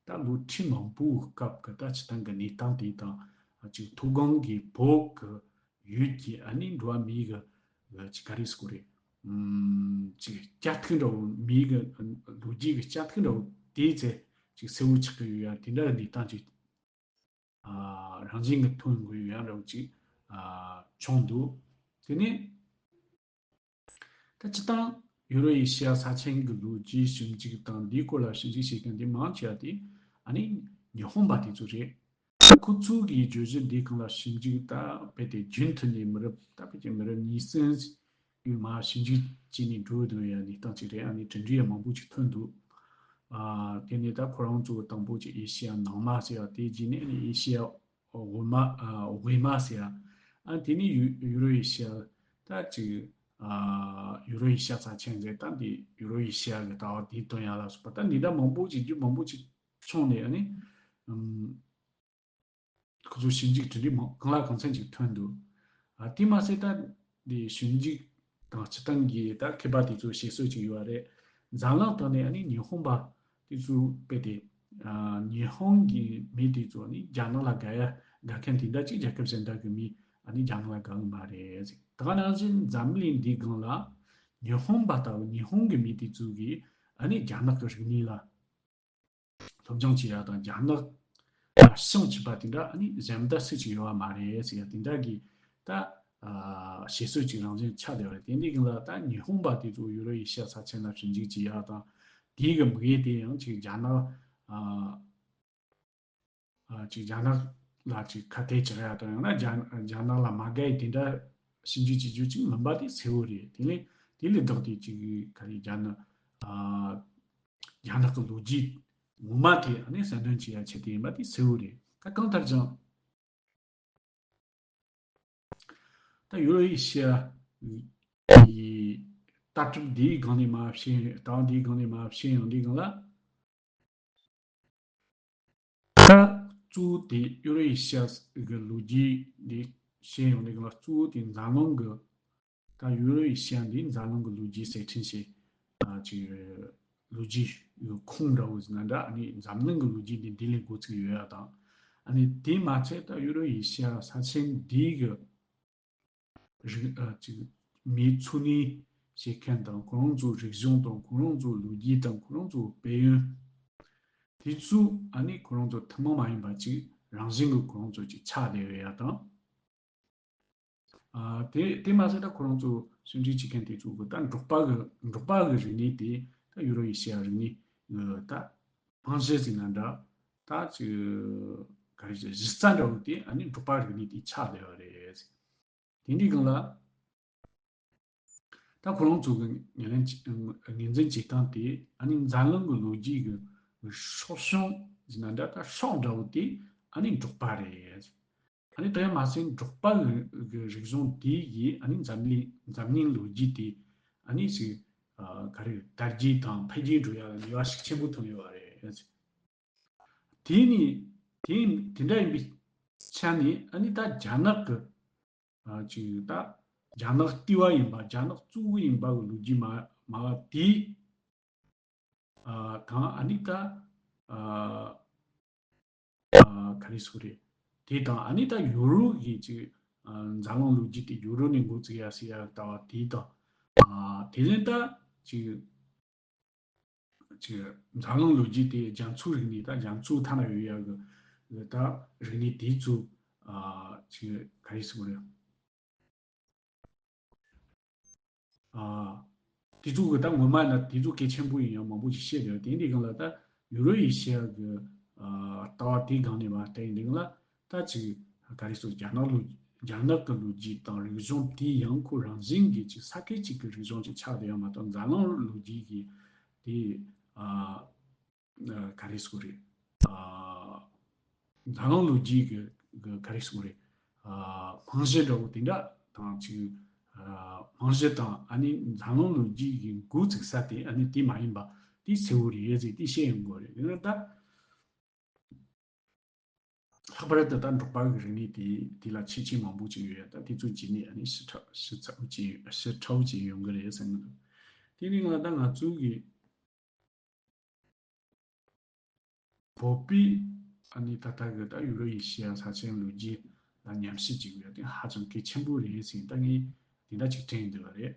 ད་ལོ་ཁྲི་མང་པོའི་སྐབས་ཀྱི་ད་སྤྱིར་བཏང་གི་གནས་སྟངས་དེ་དང་ཅིག་མཐོ་སྒང་གི་བོད་ཀྱི་ཡུལ་གྱི་ཨ་ནི་འགྲོ་བ་མིའི་གི་གི་ཅིག་ག་རེ་ཟེར་དགོས་རེད། ཨམ་ཅིག་སྐྱ་ཐིག་འདྲ་བོ། མིའི་གི་ལོ་རྒྱུས་ཀྱི་སྐྱ་ཐིག་འདྲ་བོ་དེ་ཚོ་ཅིག་གསལ་བོ་ཆགས་ཀྱི་ཡོད་ཡ། དེ་འདྲ་གི་གནས་སྟངས་ཅིག་ཨ་རང་བཞིན་གྱིས་ཐོན་དགོས་ཡོད་ཡ་འདྲ་བོ་ཅིག་ཨ་བྱུང་འདུག་དེ་ནས་ད་སྤྱིར་བཏང་ཡུ་རོ་ཨེ་ཤི་ཡ་ས་ཆེན་གྱི་ལོ་རྒྱུས་ཞིབ་འཇུག་དང་འདིའི་སྐོར་ལ་ཞིབ་འཇུག་བྱེད་མཁན་དེ་མང་ཆེ་བ་དེ་ཨ་ནི་ཉི་ཧོང་པ་དེ་ཚོ་རེད། ཁོ་ཚོ་གི་བརྗོད་གཞི་འདིའི་སྒང་ལ་ཞིབ་འཇུག་ད་རྦད་དེ་རྒྱུན་མཐུད་ནས་མི་རབས་ད་ཕལ་ཆེར་མི་རབས་ཉེར་གསུམ་ཡོད་མ་ཞིབ་འཇུག་བྱས་ནས་འགྲོ་འདུག་ཡ་གནས་སྟངས་ཅིག་རེད། ཨ་ནི་གྲུབ་འབྲས་ཡང་མང་པོ་ཅིག་ཐོན་འདུག་ཨ་དེ་ནས་ད་ཁོ་རང་ཚོ་དང་པོ་ཅིག་ཨེ་ཤི་ཡ་ནང་མ་ཟེར་བ་དེ་རྗེས་ནས་ཨ་ནི་ཨེ་ཤི་ཡ་འོག་མ་ཨ་དབུས་མ་ཟེར་བ། ཨ་དེ་ནས་ཡུ་ཡུ་རོ་ཨེ་ཤི་ཡ་ད་ཅིག་ཨ་ཡུ་རོ་ཨེ་ཤི་ཡ་ས་ཆེན་ཟེར། ད་འདི་ཡུ་རོ་ཨེ་ཤི་ཡ་གི་ལྟ་བ་དེ་སྟོན་ཡ་ལ་སོགས་པ་ད་འདི་འདྲ་མང་པོ་ཅིག་རྒྱུ་མང་པོ་ཅིག་བྱུང་ནས་ཨ་ནི་ཨམ། ཁོ་ཚོ་ཞིབ་འཇུག་གྲུབ་འབྲས་མང་གང་ལ་གང་འཚམ་ཅིག་ཐོན་འདུག་ཨ་དེ་མ་ཟད་ད་འདི་ཞིབ་འཇུག་དང་སྤྱིར་བཏང་གི་ད་མཁས་པ་དེ་ཚོ་བཤད་སྲོལ་ཅིག་ཡོད་རེད། འཛམ་གླིང་སྟེང་ནས་ཨ་ནི་ཉི་ཧོང་པ་དེ་ཚོ་རྦད་དེ་ཨ་ཉི་ཧོང་གི་མི་དེ་ཚོ་ཨ་ནི་རྒྱ་ནག་ལ་དགའ་ཡ་དགའ་མཁན་དེ་འདྲ་ཅིག་རྒྱལ་ཁབ་གཞན་དག་གི་མི་ཨ་ནི་རྒྱ་ནག་ལ་དགའ་གི་མ་རེད་ཟེར། ད་ག་ནང་བཞིན་འཛམ་གླིང་འདིའི་སྒང་ལ་ཉི་ཧོང་པ་ལྟ་བུ་ཉི་ཧོང་གི་མི་དེ་ཚོ་གིས་ཨ་ནི་རྒྱ་ནག་གི་རིག་གནས་ལ་སློབ་སྦྱོང་བྱེད་ཡ་དང་རྒྱ་ནག་ལ་སྦྱོང་བྱེད་པ་དེ་འདྲ་ཨ་ནི་གཞན་དག་སུ་ཅིག་ཡོད་པ་མ་རེད་ཟེར་ཡ་དེ་འདྲ་གི་ད་ཨ་བཤད་སྲོལ་ཅིག་རང་བཞིན་ཆགས་བསྡད་པ་རེད། དེ་འདྲའི་སྒང་ལ་ད་ཉི་ཧོང་པ་དེ་ཚོ་ཡུ་རོ་ཨེ་ཤི་ཡ་ས་ཆེན་ལ་ཞིབ་འཇུག་བྱེད་ཡ་དང་དེའི་གི་དམིགས་ཡུལ་དེ་ཡང་ཅིག་རྒྱ་ནག་ཨ་ཨ་ཅིག་རྒྱ་ནག་ལ་ཅིག་ཁ་གཏད་བཅག་ཡ་དང་ཡང་ན་རྒྱ་རྒྱ་ནག་ལ་མ་དགའ་ཡི་དེ་འདྲ་ཞིབ་འཇུག་བྱེད་རྒྱུ་ཅིག་མིན་པ་དེ་གསལ་བོ་རེད། དེ་ལས་དེ་ལས་ལྡོག་སྟེ་ཅིག་ག་རེ་རྒྱ་ནག་ཨ་རྒྱ་ནག་གི་ལོ་རྒྱུས་ངོ་མ་དེ་ཨ་ནི་གསལ་སྟོན་བྱེད་ཡ་ཆེད་དུ་ཡིན་པ་དེ་གསལ་བོ་རེད། ད་གང་ལྟར་ཀྱང་ད་ཡུ་རོ་ཨེ་ཤི་ཡའི་ལྟ་གྲུབ་འདིའི་སྒང་ནས་མར་བཤད། ལྟ་བ་འདིའི་སྒང་ནས་མར་བཤད་ཡོང་དུས་སྒང་ལ། ད་གཙོ་བོ་དེ་ཡུ་རོ་ཨེ་ཤི་ཡ་གི་ལོ་རྒྱུས་འདི་བཤད་ཡོང་དུས་སྒང་ལ་གཙོ་བོ་དེ་འཛམ་གླིང་གི་ད་ཡུ་རོ་ཨེ་ཤི་ཡ་འདི་འཛམ་གླིང་གི་ལོ་རྒྱུས་གསེར་ཕྲེང་ཞེས་ཨ་ཅིག་ལོ་རྒྱུས་ཁུངས་འདྲ་བོ་ཟེར་ན་འདྲ། ཨ་ནི་འཛམ་གླིང་གི་ལོ་རྒྱུས་འདི་འདི་ལས་འགོ་ཚུགས་ཡོད་ཡ་དང་། ཨ་ནི་དེ་མ་ཚད་ད་ཡུ་རོ་ཨེ་ཤི་ཡ་ས་ཆེན་འདི་གི་རིག་ཨ་ཅིག་མིའི་འཚོ་གནས་བྱེད་མཁན་དང་ཁོ་རང་ཚོའི་རིག་གཞུང་དང་ཁོ་རང་ཚོའི་ལོ་རྒྱུས་དང་ཁོ་རང་ཚོའི་དཔལ་ཡོན་དེ་ཚོ་ཨ་ནི་ཁོ་རང་ཚོ་ཐུན་མོང་མ་ཡིན་པ་ཅིག་རང་བཞིན་གྱི་ཁོ་རང་ཚོ་ཅིག་ཆགས་བསྡད་ཡོད་ཡ་དང་། ཨ་དེ་དེ་མ་ཟད་ད་ཁོ་རང་ཚོ་ཞིབ་འཇུག་བྱེད་མཁན་དེ་ཚོ་གི་ད་འབྲོག་པ་གི་འབྲོག་པ་གི་རིག་གནས་དེ་ད་ཡུ་རོ་ཨེ་ཤི་ཡ་རིག་གནས་གི་ད་རྨང་གཞི་ཟེར་ན་འདྲ། ད་ཅིག་ག་རེ་ཟེར་གཞི་རྩ་འདྲ་བོ་དེ་ཨ་ནི་འབྲོག་པ་རིག་གནས་དེ་ཆགས་བསྡད་ཡོད་རེད། དེ་འདྲའི་སྒང་ལ་ད་ཁོ་རང་ཚོ་གི་ངོས་ལེན་བྱེད་ངོས་འཛིན་བྱེད་སྟངས་དེ་ཨ་ནི་འཛམ་གླིང་གི་ལོ་རྒྱུས་ཀྱི་སྲོག་ཤིང་ཟེར་ན་འདྲ། ད་སྲོག་འདྲ་བོ་དེ་ཨ་ནི་འབྲོག་པ་རེད། ཨ་ནི་དེ་མ་ཟད་འབྲོག་པ་གི་གི་རིག་གཞུང་དེ་ཡིས་ཨ་ནི་འཛམ་གླིང་འཛམ་གླིང་ལོ་རྒྱུས་དེ་ཨ་ནི་ཞིག་ཨ་ག་རེ་དར་རྒྱས་དང་འཕེལ་རྒྱས་འགྲོ་ཡ་ལ་ནུས་པ་ཤུགས་ཆེན་པོ་ཐོན་ཡོད་པ་རེད། དེ་ནི་དེ་དེ་འདྲ་ཡིན་པའི་ཆ་ནས་ཨ་ནི་ད་རྒྱ་ནག་གི་ཨ་ཅིག་ད་རྒྱ་ནག་ལྟེ་བ་ཡིན་པ་རྒྱ་ནག་གཙོ་བོ་ཡིན་པ་གི་ལོ་རྒྱུས་མ་མ་བ་དེ་ཨ་དང་ཨ་ནི་ད་ཨ་ཨ་ག་རེ་ཟེར་རེད། དེ་དང་ཨ་ནི་ད་ཡུ་རོབ་ཀྱི་ཅིག་ཨ་འཛམ་གླིང་ལོ་རྒྱུས་དེ་ཡུ་རོབ་ནས་འགོ་བཙུགས་ཡ་ཟེར་ཡ་ལྟ་བ་དེ་དང་། ཨ་དེ་བཞིན་ད་ཅིག་ཅིག་འཛམ་གླིང་ལོ་རྒྱུས་དེ་རྒྱ་མཚོའི་རིག་གནས་ད་རྒྱ་མཚོའི་མཐའ་ན་ཡོད་ཡ་གི་ད་རིག་གནས་དེ་ཚོ་ཨ་ཅིག་ག་རེ་ཟེར་དགོས་རེད། ཨ་དེ་ཚོ་གི་ད་ངོ་མ་ན་དེ་ཚོ་གལ་ཆེན་པོ་ཡིན་ཡང་མང་པོ་ཞིག་བཤད་རེད། དེ་འདི་སྒང་ལ་ད་ཡུ་རོ་ཨེ་ཤི་ཡ་གི་ཨ་ལྟ་བ་དེའི་སྒང་ནས་མ་བལྟས་འདི་སྒང་ལ་ད་ཅིག་ག་རེ་ཟེར་རྒྱ་ནག་ལོ་རྒྱ་ནག་གི་ལོ་རྒྱུས་དང་རིག་གཞུང་དེ་ཡང་ཁོ་རང་བཞིན་གྱི་ཅིག་ས་ཁུལ་གཅིག་གི་རིག་གཞུང་ཅིག་ཆགས་བསྡད་ཡོད་མ་གཏོགས་འཛམ་གླིང་ལོ་རྒྱུས་ཀྱི་དེ་ཨ་ ག་རེ་ཟེར་དགོས་རེད། འཛམ་གླིང་ལོ་རྒྱུས་ཀྱི་གི་ག་རེ་ཟེར་དགོས་རེད། རྨང་གཞི་འདྲ་བོ་དེ་འདྲ་དང་ཅིག་རྨང་གཞི་དང་ཨ་ནི་འཛམ་གླིང་ལོ་རྒྱུས་ཀྱི་འགོ་ཚུགས་ས་དེ་ཨ་ནི་དེ་མ་ཡིན་པ་དེ་གསལ་བོ་རེད་ཟེར་དེ་བཤད་ཡོང་དགོས་རེད། དེ་ནས་ད། ལྷག་པར་དུ་ད་འབྲོག་པ་གི་རིག་གནས་དེ་དེ་ལ་ཁྱད་ཆོས་མང་པོ་ཅིག་ཡོད་ཡ། ད་དེ་ཚོ་བརྗེད་ནས་ཨ་ནི་ཞིབ་ཕྲ་ཞིབ་ཚགས་པོ་ཅིག་ཞིབ་ཕྲ་བོ་ཅིག་ཡོང་གི་རེད་བསམ་གི་འདུག་དེ་ནི་ང་ད་ང་ཚོ་གི་བོད་པའི་ཨ་ནི་ད་ལྟ་གི་ད་ཡུ་རོ་ཨེ་ཤི་ཡ་ས་ཆའི་ལོ་རྒྱུས་ལ་ཉམས་ཞིབ་བྱེད་དགོས་ཡ་དེ་ཧ་ཅང་གལ་ཆེན་པོ་རེད་ཟེར་ད་ངས་དེ་འདྲ་ཅིག་དྲན་འདོད་པ་རེད།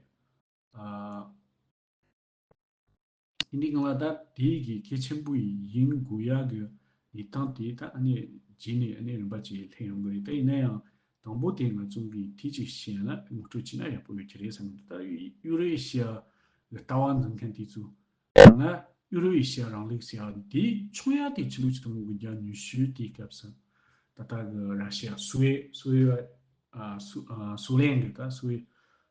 ཨ། དེ་འདྲའི་སྒང་ལ་ད་དེའི་གི་གལ་ཆེན་པོ་ཡིན་དགོས་ཡག་གི་གནས་སྟངས་དེ་ད་ཨ་ནི་རྗེས་ནས་ཨ་ནི་རིམ་པ་བྱས་སླེབས་ཡོང་གི་རེད། ད་ཡིན་ན་ཡང་དང་པོ་དེ་ང་ཚོ་གི་དེ་ཅིག་བཤད་ན་ངོ་སྤྲོད་བྱས་ན་ཡག་པོ་ཡོད་ཀྱི་རེད་བསམ་གི་འདུག་ད་ཡུ་རོ་ཨེ་ཤི་ཡ་གི་ལྟ་བ་འཛིན་མཁན་དེ་ཚོ་ང་ཡུ་རོ་ཨེ་ཤི་ཡ་རིང་ལུགས་ཟེར་ཡག་དེ་བྱུང་ཡག་དེ་ཕྱི་ལོ་ཆིག་སྟོང་དགུ་བརྒྱ་ཉི་ཤུ་དེའི་སྐབས་སུ་ད་ལྟ་གི་ར་ཤི་ཡ་སུ་ཝེ་སུ་ཝེ་ཨ་སུ་ཨ་སུ་ལེན་གི་ད་སུ་ཝེ་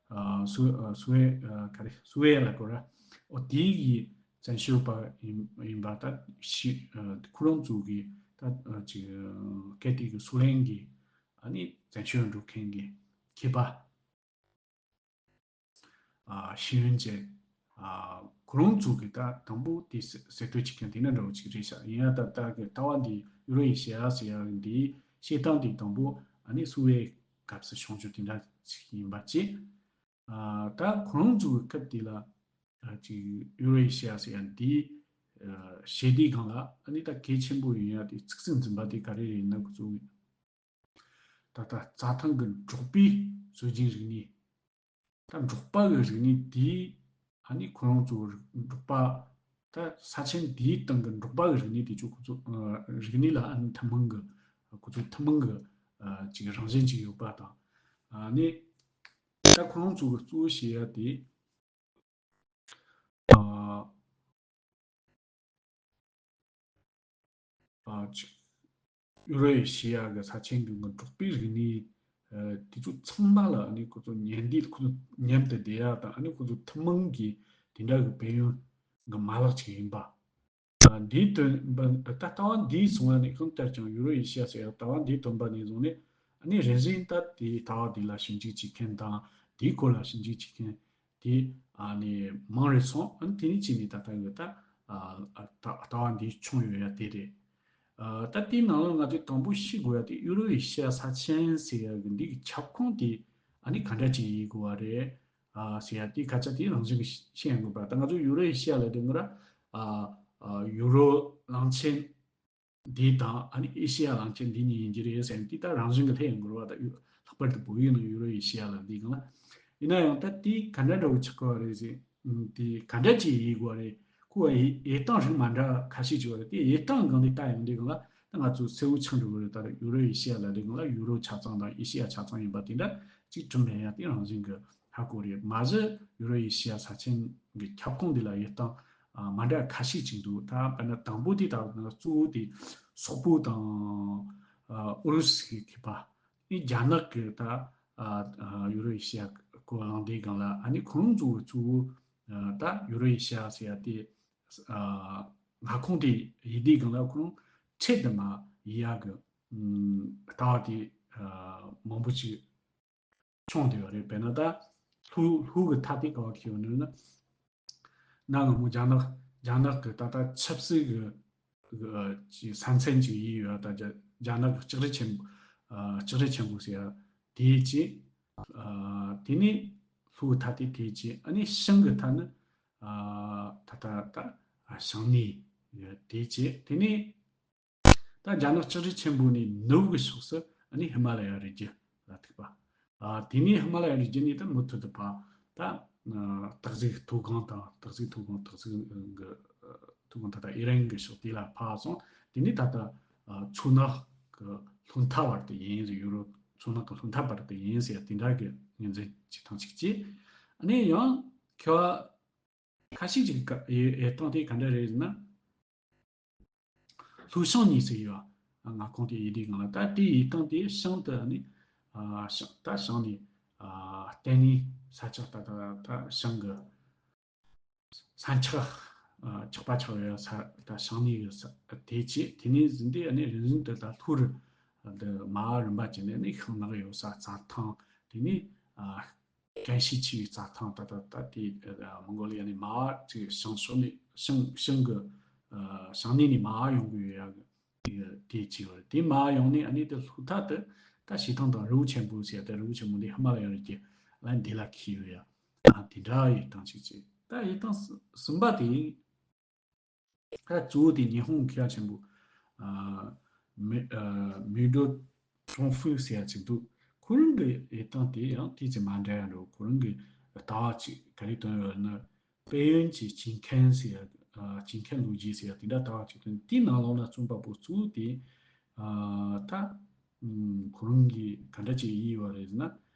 ཨ་སུ་ཨ་སུ་ཝེ་ཨ་ག་རེ་སུ་ཝེ་ལ་གོ་ར་ཨོ་དེའི་གི་བཙན་བྱོལ་བ་ཡིན་ཡིན་པ་ད་ཤི་ཨ་ཁོ་རང་ཚོ་གི་ད་ཨ་ཅིག་ཨ་སྐད་དེ་གི་སུ་ལེན་གི་ཨ་ནི་བཙན་བྱོལ་འགྲོ་མཁན་གི་མཁས་པ། ཨ་ཤེས་ཡོན་ཅན། ཨ་ཁོ་རང་ཚོ་གི་ད་དང་པོ་དེ་གསལ་གསལ་སྟོན་བྱེད་མཁན་དེ་འདྲ་འདྲ་བོ་ཅིག་རེད་ཤག་ཡིན་ཡང་ད་ལྟ་གི་ལྟ་བ་འདི་ཡུ་རོ་ཨེ་ཤི་ཡ་ཟེར་ཡག་འདི་བཤད་སྟངས་དེ་དང་པོ་ཨ་ནི་སུ་ཝེ་སྐབས་སུ་བྱུང་རྒྱུ་དེ་འདྲ་ཅིག་ཡིན་པ་བཅས། ཨ་ད་ཁོ་རང་ཚོ་གི་སྐབས་དེ་ལ་ཨ་ཅིག་ཡུ་རོ་ཨེ་ཤི་ཡ་ཟེར་ཡག་འདི་ཨ་བྱེད་དུས་སྒང་ལ་ཨ་ནི་ད་གལ་ཆེན་པོ་ཡིན་ཡག་དེ་ཚིག་ཚིག་འཛིན་པ་དེ་ག་རེ་རེད་ན་ཁོ་ཚོ་ད་ལྟ་རྩྭ་ཐང་གི་འབྲོག་པའི་སྲོལ་རྒྱུན་རིག་གནས། ད་འབྲོག་པ་གི་རིག་གནས་དེའི་ཨ་ནི་ཁོ་རང་ཚོ་འབྲོག་པ་ད་ས་ཆེན་འདིའི་སྟེང་གི་འབྲོག་པ་གི་རིག་གནས་དེ་ཚོ་ཁོ་ཚོ་ཨ་རིག་གནས་ལ་ཨ་ནི་ཐུན་མོང་གི་ཁོ་ཚོ་ཐུན་མོང་གི་ཨ་ཅིག་རང་བཞིན་ཅིག་ཡོད་པ་དང་། ཨ་ནི་ད་ཁོ་རང་ཚོ་གི་གཙོ་བོ་བྱེད་ཡ་དེ་ཨ་ཨ་ཅིག་ཡུ་རོ་ཨེ་ཤི་ཡ་གི་ས་ཆེན་གྱི་འབྲོག་པའི་རིག་གནས་ཨ་དེ་ཚོ་ཚང་མ་ལ་ཨ་ནི་ཁོ་ཚོ་ཉན་འདི་ཁོ་ཚོ་མཉམ་དུ་བསྡད་ཡ་དང་ཨ་ནི་ཁོ་ཚོ་ཐུན་མོང་གི་དེ་འདྲ་གི་ཕན་ཡོན་གི་མ་ལག་ཅིག་ཡིན་པ། ཨ་འདིའི་སྟོན་པ་ད་ལྟ་བ་འདིའི་སོང་བ་ནས་གང་ལྟར་ཀྱང་ཡུ་རོ་ཨེ་ཤི་ཡ་ཟེར་ཡ་ལྟ་བ་འདིའི་སྟོན་པ་ནས་བཟུང་ནས་ཨ་ནི་རིམ་བཞིན་ད་དེའི་ལྟ་བ་འདི་ལ་ཞིབ་འཇུག་བྱེད་མཁན་དང་དེའི་སྐོར་ལ་ཞིབ་འཇུག་བྱེད་མཁན། དེ་ཨ་ནི་མང་རེད་སོང་། ཨ་ནི་དེ་ནི་ཅི་ནི་ད་ལྟ་གི་ད་ཨ་ལྟ་ལྟ་བ་འདི་བྱུང་ཡོད་ཡ་དེ་རེད། ཨ་ད་དེའི་ནང་ལ་ང་ཚོས་དང་པོ་ཤེས་དགོས་ཡ་དེ་ཡུ་རོ་ཨེ་ཤི་ཡ་ས་ཆེན་ཟེར་ཡ་གི་འདི་གི་ཁྱབ་ཁོངས་དེ་ཨ་ནི་ག་འདྲ་ཅིག་ཡིན་དགོས་བ་རེད། ཨ་ཟེར་ཡ་དེ་སྐད་ཆ་དེ་རང་བཞིན་གི་ཤེས་ཡ་དགོས་པ། ད་ང་ཚོ་ཡུ་རོ་ཨེ་ཤི་ཡ་ལ་དེ་ང་ར་ཨ་ཨ་ཡུ་རོ་གླིང་ཆེན། འདི་དང་ཨ་ནི་ཨེ་ཤི་ཡ་གླིང་ཆེན་འདི་གཉིས་ཡིན་གྱི་རེད་ཟེར་ནས་འདི་ལྟར་རང་བཞིན་གྱི་ལྷད་ཡོང་གི་རེད་བ། ད་ཡུ་ལྷག་པར་དུ་བོད་ཡིག་ནང་ཡུ་རོ་ཨེ་ཤི་ཡ་ལབ་འདི་སྒང་ལ། ཡིན་ན་ཡང་ད་དེ་ག་འདྲ་འདྲ་བོ་ཆགས་ཀྱི་རེད་ཟེར། ཨུམ། དེ་ག་འདྲ་ཅིག་ཡིན་དགོས་རེད། ཁོ་བ་ཡི་ཡི་སྟངས་རིགས་མ་འདྲ་ཁ་ཤས་ཅིག་ཡོད་རེད། དེ་ཡི་སྟངས་སྒང་ལ་ལྟ་ཡོང་དུས་སྒང་ལ་ད་ང་ཚོ་གསལ་བོ་ཆགས་འགྲོ་གི་རེད། ད་ཡུ་རོ་ཨེ་ཤི་ཡ་ལབ་དུས་སྒང་ལ་ཡུ་རོ་ཆ་ཚང་དང་ཨེ་ཤི་ཡ་ཆ་ཚང་ཡིན་པ་དེ་འདྲ་ཅིག་གྲུབ་མེད་ཡ་དེ་རང་བཞིན་གྱི་ཧ་གོ་རེད། མ་གཞི་ཡུ་རོ་ཨེ་ཤི་ཡ་ས་ཆེན་གྱི་ཁྱབ་ཁོངས་འདི་ལ་ཡི་སྟངས་ཨ་མ་འདྲ་ཁ་ཤས་ཅིག་འདུག་ད་དཔེར་ན་དང་པོ་དེ་ད་གཙོ་བོ་དེ་སོག་པོ་དང་ཨ་ཨུ་རུ་སུ་གི་མཁས་པ་ནི་རྒྱ་ནག་གི་ད་ཨ་ཨ་ཡུ་རོ་ཨེ་ཤི་ཡ་སྐོར་གླེང་དེའི་སྒང་ལ་ཨ་ནི་ཁོང་ཚོ་གི་གཙོ་བོ་ཨ་ད་ཡུ་རོ་ཨེ་ཤི་ཡ་ཟེར་ཡ་དེ་ཨ་མངའ་ཁོངས་དེ་ཡིན་དེའི་སྒང་ལ་ཁོང་ཁྲལ་དུ་མ་ཡི་ཡ་གི་ཨམ་ལྟ་བ་དེ་ཨ་མང་པོ་ཅིག་བྱུང་བསྡད་ཡོད་རེད། དཔེར་ན་ད་ལྷོ་ལྷོ་གི་མཐའ་དེ་ག་བ་འཁེལ་ཡོད་ནི་ན། གནའ་སྔ་མོ་རྒྱ་ནག་རྒྱ་ནག་གི་ད་ལྟ་ཆབ་སྲིད་ཀྱི་ཀྱི་ས་མཚམས་ཅིག་ཡིན་ཡོད། ད་རྒྱ་རྒྱ་ནག་གི་ལྕགས་རི་ཆེན་པོ་ཨ་ལྕགས་རི་ཆེན་པོ་ཟེར་ཡ་དེའི་རྗེས། ཨ་དེ་ནས་ལྷོའི་མཐའ་དེ་དེའི་རྗེས། ཨ་ནི་བྱང་གི་མཐའ་ནི་ཨ་ད་ལྟ་ད་བྱང་སྣེ་དེའི་རྗེས། དེ་ནས་ད་རྒྱ་ནག་ལྕགས་རི་ཆེན་པོ་ནས་ནུབ་ཀྱི་ཕྱོགས་སུ་ཨ་ནི་ཧི་མ་ལ་ཡ་རི་རྒྱུད་ལ་ཐུག་པ། ཨ་དེ་ནས་ཧི་མ་ལ་ཡ་རི་རྒྱུད་ནས་ད་མུ་མཐུད་དུ་ཕར་ད་ཨ་སྟག་གཟིག་མཐོ་སྒང་དང་། སྟག་གཟིག་མཐོ་སྒང་། སྟག་གཟིག་གི་མཐོ་སྒང་ད་ལྟ་ཨི་རན་གྱི་ཕྱོགས་དེ་ལ་ཕར་སོང་། དེ་ནས་ད་ལྟ་ཨ་མཚོ་ནག་གི་ལྷོ་མཐའ་བར་དུ་ཡིན་ཟེར། ཡུ་རོབ་མཚོ་ནག་གི་ལྷོ་མཐའ་བར་དུ་ཡིན་ཟེར་དེ་འདྲ་གི་ངོས་འཛིན་བྱེད་སྟངས་གཅིག་བྱས། ཨ་ནི་ཡང་ཁ་ཁ་ཤས་ཅིག་ག་ཡི་ཡི་སྟངས་དེ་ག་འདྲ་རེད་ཟེར་ན། ལྷོ་བྱང་གཉིས་སུ་ཡོད། མངའ་ཁོངས་དེ་ཡི་དེའི་སྒང་ལ། ད་དེ་ཡི་སྟངས་དེ་བྱང་དུ་ནི་ཨ་བྱང་ད་བྱང་ནས་ཨ་བརྟེན་ནས་ས་ཆ་ད་ད་ད་བྱང་གི་ས་ཆ་ ཆགས་པ་ཆགས་ཡོད་ས་ད་བྱང་སྣེ་གི་ས་དེ་བྱས། དེ་ནས་ཟིན་ཏེ་ཨ་ནི་རིམ་བཞིན་དུ་ད་ལྷོ་རུ་འདི་མར་རིམ་པ་བྱས་ནས་ནི་ཤིང་ནགས་ཡོད་ས་རྩྭ་ཐང་། དེ་ནས་ཨ་ཀན་ཤི་ཆེ་བའི་རྩྭ་ཐང་། ད་ད་ད་དེ་མོང་གོ་ལི་ཡ་ནས་མར་ཅིག་བྱང་ཕྱོགས་ནས་བྱང་བྱང་གི་ཨ་བྱང་སྣེ་ནས་མར་ཡོང་གི་ཡོད་ཡ་གི་དེ་ཅིག་ཡོད་རེད། དེ་མར་ཡོང་ནས་ཨ་ནི་དེ་ལྷོ་ཐད་དུ་ད་བྱེ་ཐང་དང་རི་བོ་ཆེན་པོ་ཟེར་ཡ། དེ་རི་བོ་ཆེན་པོ་འདི་ཧི་མ་ལ་ཡ་རི་གི་ལ་འདི་ལ་འཁེལ་ཡོད་ཡ། ཨ་དེ་འདྲ་ཡི་སྟངས་ཅིག་བྱས། ད་ཡི་སྟངས་གསུམ་པ་དེ། ད་གཙོ་བོ་དེ་ཉི་ཧོང་མཁས་པ་ཆེན་པོ་ཨ་མེ་ཨ་མེ་ཌོ་ཀྲོང་ཧྥུ་ཟེར་ཡ་ཅིག་འདུག་ཁོ་རང་གི་ཡི་སྟངས་དེ་ཡང་དེ་ཙམ་མ་འདྲ་ཡ་འགྲོ། ཁོ་རང་གི་ལྟ་བ་ཅིག་ག་རེ་བཏོན་ཡོད་ན། དཔལ་ཡོན་གྱི་སྐྱེ་མཁན་ཟེར་ཡ། ཨ་སྐྱེ་མཁན་ལོ་རྒྱུས་ཟེར་ཡ་དེ་འདྲ་ལྟ་བ་ཅིག་བཏོན། དེའི་ནང་ལོགས་ན་རྩོམ་པ་པོ་གཙོ་བོ་དེ་ཨ་ད་ཨུམ་ཁོ་རང་གིས་ག་འདྲ་ཅིག་ཡིད་ཡོད་པ་རེད་ཟེར་ན།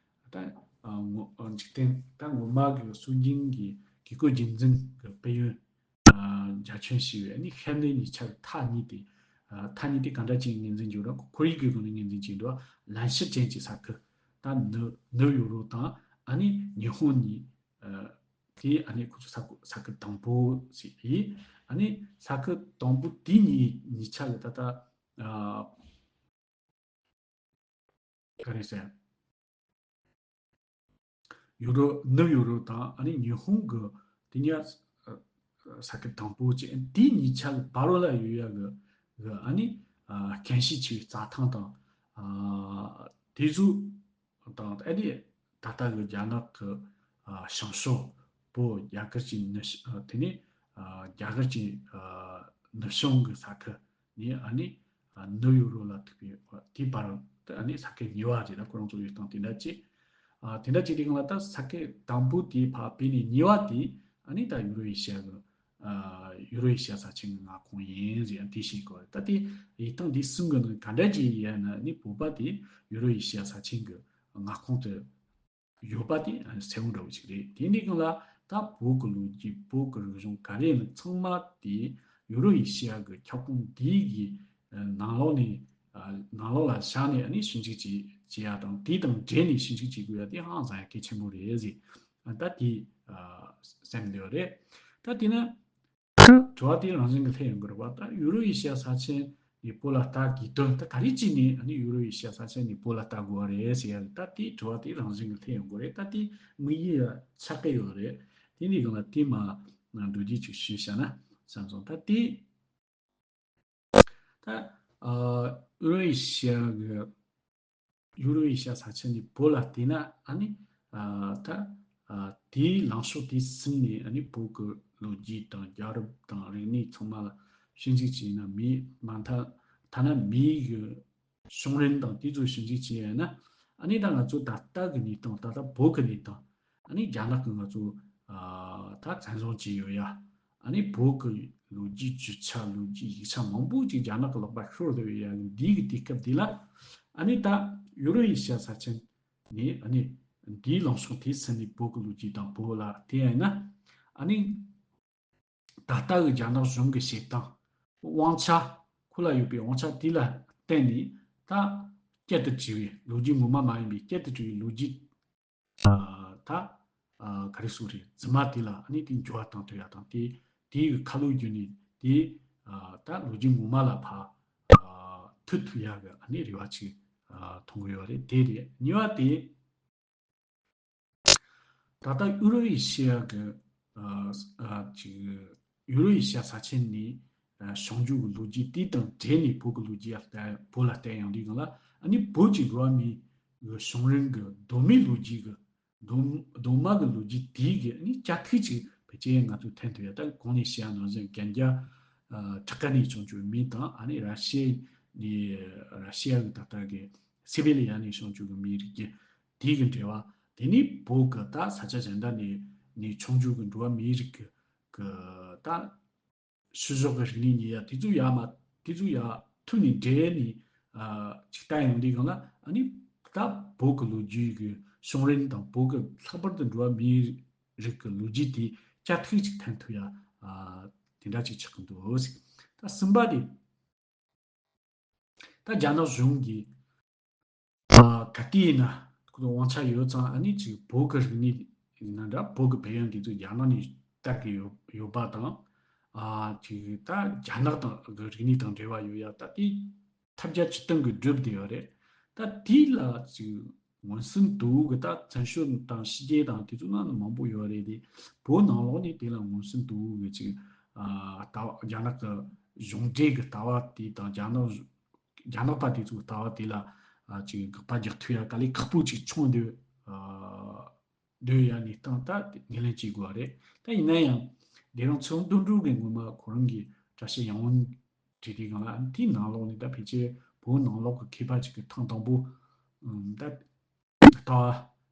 ད་ཨ་ངོ་ཨ་འཇིག་རྟེན་ད་ངོ་མ་གི་སྲོལ་རྒྱུན་གྱི་བཀས་བཀོད་རྒྱུད་འཛིན་གྱི་དཔལ་ཡོན་ཨ་རྒྱ་ཁྱོན་ཞེས་པའི་ཨ་ནི་ཤར་གནས་གཉིས་ཆར་མཐའ་གཉིས་ཏེ། ཨ་མཐའ་གཉིས་ཏེ་ག་འདྲ་ཅིག་ངོས་འཛིན་བྱེད་འགྲོ། ཁོར་ཡུག་གི་སྒོ་ནས་ངོས་འཛིན་བྱེད་འགྲོ། ལན་ཤུར་ཅན་གྱི་ས་ཁུལ། ད་ནུབ་ནུབ་ཡོ་རོབ་དང་ཨ་ནི་ཉི་ཧོང་གཉིས། ཨ་དེ་ཨ་ནི་ཁོ་ཚོ་ས་ཁུལ་ས་ཁུལ་དང་པོ་ཞིག་ཡིན། ཨ་ནི་ས་ཁུལ་དང་པོ་དེ་གཉིས་གཉིས་ཆ་གི་ད་ལྟ་ཨ་ག་རེ་ཟེར། ཡོ་རོབ་ནུབ་ཡོ་རོབ་དང་ཨ་ནི་ཉི་ཧོང་གི་དེ་གཉིས་ས་ཁུལ་དང་པོ་བྱས། དེ་གཉིས་ཆ་གི་བར་ལ་ཡོད་ཡ་གི་གི་ཨ་ནི་ཨ་ཁན་ཤས་ཆེ་བའི་རྩྭ་ཐང་དང་ཨ་དེ་ཚོ་དང་། ཨ་ནི་ད་ལྟ་གི་རྒྱ་ནག་གི་ཨ་བྱང་ཕྱོགས་བོད་རྒྱ་གར་གྱི་ནུབ་ཨ་དེ་ནས་ཨ་རྒྱ་གར་གྱི་ཨ་ནུབ་བྱང་གི་ས་ཁུལ་ནས་ཨ་ནི་ཨ་ནུབ་ཡོ་རོབ་ལ་ཐུག་པའི་དེའི་བར་དུ་ཨ་ནི་ས་ཁུལ་གཉིས་པ་རེད། ད་ཁོ་རང་ཚོ་ཡོད་སྟངས་དེ་འདྲ་བྱས། ཨ་དེ་འདྲ་བྱས་དུས་སྒང་ལ་ད་ས་ཁུལ་དང་པོ་དེ་ཕར་བོད་ནས་གཉིས་པ་དེ་ཨ་ནི་ད་ཡུ་རོ་ཨེ་ཤི་ཡ་གི་ཨ་ཡུ་རོ་ཨེ་ཤི་ཡ་ས་ཆེན་གྱི་མངའ་ཁོངས་ཡིན་ཟེར་ཡང་དེ་བཤད་དགོས་རེད། ད་དེ་ཡི་སྟངས་འདི་གསུམ་གྱི་ནང་ག་འདྲ་ཅིག་ཡིན་ན་ནི་བོད་པ་དེ་ཡུ་རོ་ཨེ་ཤི་ཡ་ས་ཆེན་གྱི་མངའ་ཁོངས་དུ་ཡོད་པ་དེ་གསལ་བོ་འདྲ་བོ་ཅིག་རེད། དེ་འདྲའི་སྒང་ལ་ད་བོད་ཀྱི་ལོ་རྒྱུས། བོད་ཀྱི་རིག་གཞུང་ག་རེ་ཡིན་ན་ཚང་མ་དེ་ཡུ་རོ་ཨེ་ཤི་ཡ་གི་ཁྱབ་ཁོངས་འདི་གི་ནང་ལོགས་ནས་ནང་ལོགས་ལ་བཞག་ནས་ཨ་ནི་ཞིབ་འཇུག་བྱེད་བྱེད་ཡ་དང་། དེ་དང་འབྲེལ་ནས་ཞིབ་འཇུག་བྱེད་དགོས་ཡ་དེ་ཧང་སང་ཡ་གལ་ཆེན་པོ་རེད་ཟེར། ད་དེ་སེམས་འདོད་རེད། ད་དེ་ན། དྲི་བ་དེ་རང་བཞིན་གྱིས་སླེབས་ཡོང་གི་རེད་པ། ད་ཡུ་རོ་ཨེ་ཤི་ཡ་ས་ཆེན་ནས་བོད་ལ་ལྟ་དགོས་དོན་དེ་ག་རེ་བྱས་ནས་ཨ་ནི་ཡུ་རོ་ཨེ་ཤི་ཡ་ས་ཆེན་ནས་བོད་ལ་ལྟ་དགོས་པ་རེད་ཟེར་ཡ་ད་དེ་དྲི་བ་དེ་རང་བཞིན་གྱིས་སླེབས་ཡོང་གི་རེད། ད་དེ་དམིགས་ཡུལ་ཆགས་ཀྱི་ཡོད་རེད། དེ་འདྲའི་སྒང་ལ་དེ་མར་མདོར་བསྡུས་ཅིག་ཞུས་བཞག་ན་བསམ་སོང་། ད་དེ། ད་ཨ་ཡུ་རོ་ཨེ་ཤི་ཡ་གི་ཡུ་རོ་ཨེ་ཤི་ཡ་ས་ཆ་ནས་བོད་ལ་བལྟས་ན་ཨ་ནི་ཨ་ད་ཨ་དེའི་ལངས་ཕྱོགས་དེ་ཟིན་ནས་ཨ་ནི་བོད་ཀྱི་ལོ་རྒྱུས་དང་རྒྱལ་རབས་དང་རིག་གནས་ཚང་མ་ལ་ཞིབ་འཇུག་བྱས་ན། མིའི་མ་མཐའ་ཐ་ན་མིའི་གི་བྱུང་རིམ་དང་དེ་ཚོ་ཞིབ་འཇུག་བྱས་ཡོད་ན། ཨ་ནི་ད་ང་ཚོ་ད་ལྟ་གི་གནས་སྟངས། ད་ལྟ་བོད་ཀྱི་གནས་སྟངས། ཨ་ནི་རྒྱ་ནག་གིས་ང་ཚོ་ཨ་ད་བཙན་བཟུང་བྱས་ཡོད་ཡ། ཨ་ནི་བོད་ཀྱི་ལོ་རྒྱུས་རྒྱུ་ཆ། ལོ་རྒྱུས་ཡིག་ཆ་མང་པོ་ཅིག་རྒྱ་ནག་གི་ལག་པར་ཤོར་བསྡད་ཡོད་ཡ། འདི་གི་དུས་སྐབས་འདི་ལ་ཨ་ནི་ད་ཡུ་རོ་ཨེ་ཤི་ཡ་ས་ཆེན་ནས་ཨ་ནི་འདིའི་ལངས་ཕྱོགས་དེ་ཟིན་ནས་བོད་ཀྱི་ལོ་རྒྱུས་དང་བོད་ལ་བལྟས་ཡ་ཡིན་ན། ཨ་ནི་ད་ལྟ་གི་རྒྱ་ནག་གཞུང་གི་བྱེད་སྟངས། དབང་ཆ། ཁོ་ལ་ཡོད་པའི་དབང་ཆ་དེ་ལ་བརྟེན་ནས་ད་བསྐྱར་དུ་བྲིས་པའི་ལོ་རྒྱུས་ངོ་མ་མ་ཡིན་པའི་བསྐྱར་དུ་བྲིས་པའི་ལོ་རྒྱུས། ཨ་ད་ཨ་ག་རེ་ཟེར་དགོས་རེད། རྫུན་མ་དེ་ལ་ཨ་ནི་དེ་འགྱུར་བ་གཏོང་ཐུབ་ཡ་དང་། དེ་དེའི་ཁ་ལོ་བསྒྱུར་ནས་དེ་ཨ་ད་ལོ་རྒྱུས་ངོ་མ་ལ་ཕར་ཨ་མཐུད་ཐུབ་ཡ་གི་ཨ་ནི་རེ་བ་ཅིག་ཨ་མཐོང་གི་ཡོད་རེད། དེ་རེད། གཉིས་པ་དེ། ད་ལྟ་ཡུ་རོ་ཨེ་ཤི་ཡ་གི་ཨ་ཨ་ཅིག་ཡུ་རོ་ཨེ་ཤི་ཡ་ས་ཆེན་ནས་ཨ་བྱུང་རྒྱུ་གི་ལོ་རྒྱུས་དེ་དང་འབྲེལ་ནས་བོད་ཀྱི་ལོ་རྒྱུས་ལ་བལྟ། བོད་ལ་བལྟས་ཡོང་དུས་སྒང་ལ། ཨ་ནི་བོད་ཀྱི་འགྲོ་བ་མིའི་གི་བྱུང་རིམ་གྱི་གདོད་མའི་ལོ་རྒྱུས་ཀྱི་གདོད་གདོད་མ་གི་ལོ་རྒྱུས་དེའི་གི་ཨ་ནི་སྐྱ་ཐིག་ཅིག་ཕལ་ཆེར་ང་ཚོས་ཐོན་ཐུབ་ཡ། ད་གོང་ནས་བཤད་ཡ་ནང་བཞིན་གན་རྒྱ་ཨ་ཊར་ཀི་ནས་བྱུང་རྒྱུ་མི་དང་། ཨ་ནི་ར་ཤི་ཡ་ནས་ར་ཤི་ཡ་གི་ད་ལྟ་གི་སི་བི་ལི་ཡ་ནས་བྱུང་རྒྱུ་གི་མིའི་རིགས་ཀྱི་དེའི་གི་འབྲེལ་བ། དེ་ནས་བོད་ཀྱི་ད་ས་ཆ་གཞན་དག་ནས་ནས་བྱུང་རྒྱུ་གི་འགྲོ་བ་མིའི་རིགས་ཀྱི་གི་ད་ཤུལ་བཞག་གི་རིག་གནས་རྙེད་ཡ་དེ་ཚོ་ཡ་མ་དེ་ཚོ་ཡ་ཐུག་ནས་འབྲེལ་ནས་ཨ་ཅིག་ལྟ་ཡོང་དུས་སྒང་ལ། ཨ་ནི་ད་བོད་ཀྱི་ལོ་རྒྱུས་ཀྱི་བྱུང་རིམ་དང་བོད་ཀྱི་ལྷག་པར་དུ་འགྲོ་བ་མིའི་རིགས་ཀྱི་ལོ་རྒྱུས་དེ་སྐྱ་ཐིག་ཅིག་ཐོན་ཐུབ་ཡ་ཨ་དེ་འདྲ་ཅིག་ཆགས་ཀྱི་འདུག་ཟེར། ད་གསུམ་པ་དེ། ད་རྒྱ་ནག་གཞུང་གིས་ཨ་ག་དུས་ཡིན་ན་ཁོ་ཚོ་དབང་ཆ་ཡོད་ཙང་། ཨ་ནི་ཅིག་བོད་ཀྱི་རིག་གནས་ཡིན་ན་འདྲ། བོད་ཀྱི་དཔལ་ཡོན་དེ་ཚོ་རྒྱ་ནག་ནས་སྟེར་གི་ཡོད་ཡོད་པ་དང་། ཨ་ཅིག་ད་རྒྱ་ནག་དང་གི་རིག་གནས་དང་འབྲེལ་བ་ཡོད་ཡ། ད་དེ་ཐབས་བརྒྱ་ཇུས་སྟོང་གི་སྒྲུབ་བསྡད་ཡོད་རེད། ད་དེ་ལ་ཅིག་མངོན་སུམ་དུ་གི་ད་བཙན་བྱོལ་དང་ཕྱི་རྒྱལ་དང་དེ་ཚོ་ནང་ནས་མང་པོ་ཡོད་རེད་དེ། བོད་ནང་ལོགས་ནས་དེ་ལ་མངོན་སུམ་དུ་གི་ཅིག་ཨ་ལྟ་བ། རྒྱ་ནག་གི་གཞུང་འབྲེལ་གི་ལྟ་བ་དེ་དང་། རྒྱ་ནག་རྒྱ་ནག་པ་དེ་ཚོའི་ལྟ་བ་དེ་ལ་ཨ་ཅིག་དགག་པ་རྒྱག་ཐུབ་ཡ་དཀའ་ལས་ཁག་པོ་ཅིག་བྱུང་འདུག་ཨ་འདོད་ཡ་གནས་སྟངས་ད་ངོས་ལེན་བྱེད་དགོས་པ་རེད། ད་ཡིན་ན་ཡང་འདི་རང་ཚོ་འདུམ་འགྲིག་གི་ངོ་མ་ཁོ་རང་གི་བཀྲ་ཤིས་ཡང་དབང་བྲིས་དུས་སྒང་ལ། དེའི་ནང་ལོགས་ནས་ད་ཕལ་ཆེར་བོད་ནང་ལོགས་ཀྱི་མཁས་པ་ཅིག་གི་ཐེངས་དང་པོ་ཨམ་ད་ལྟ་བ་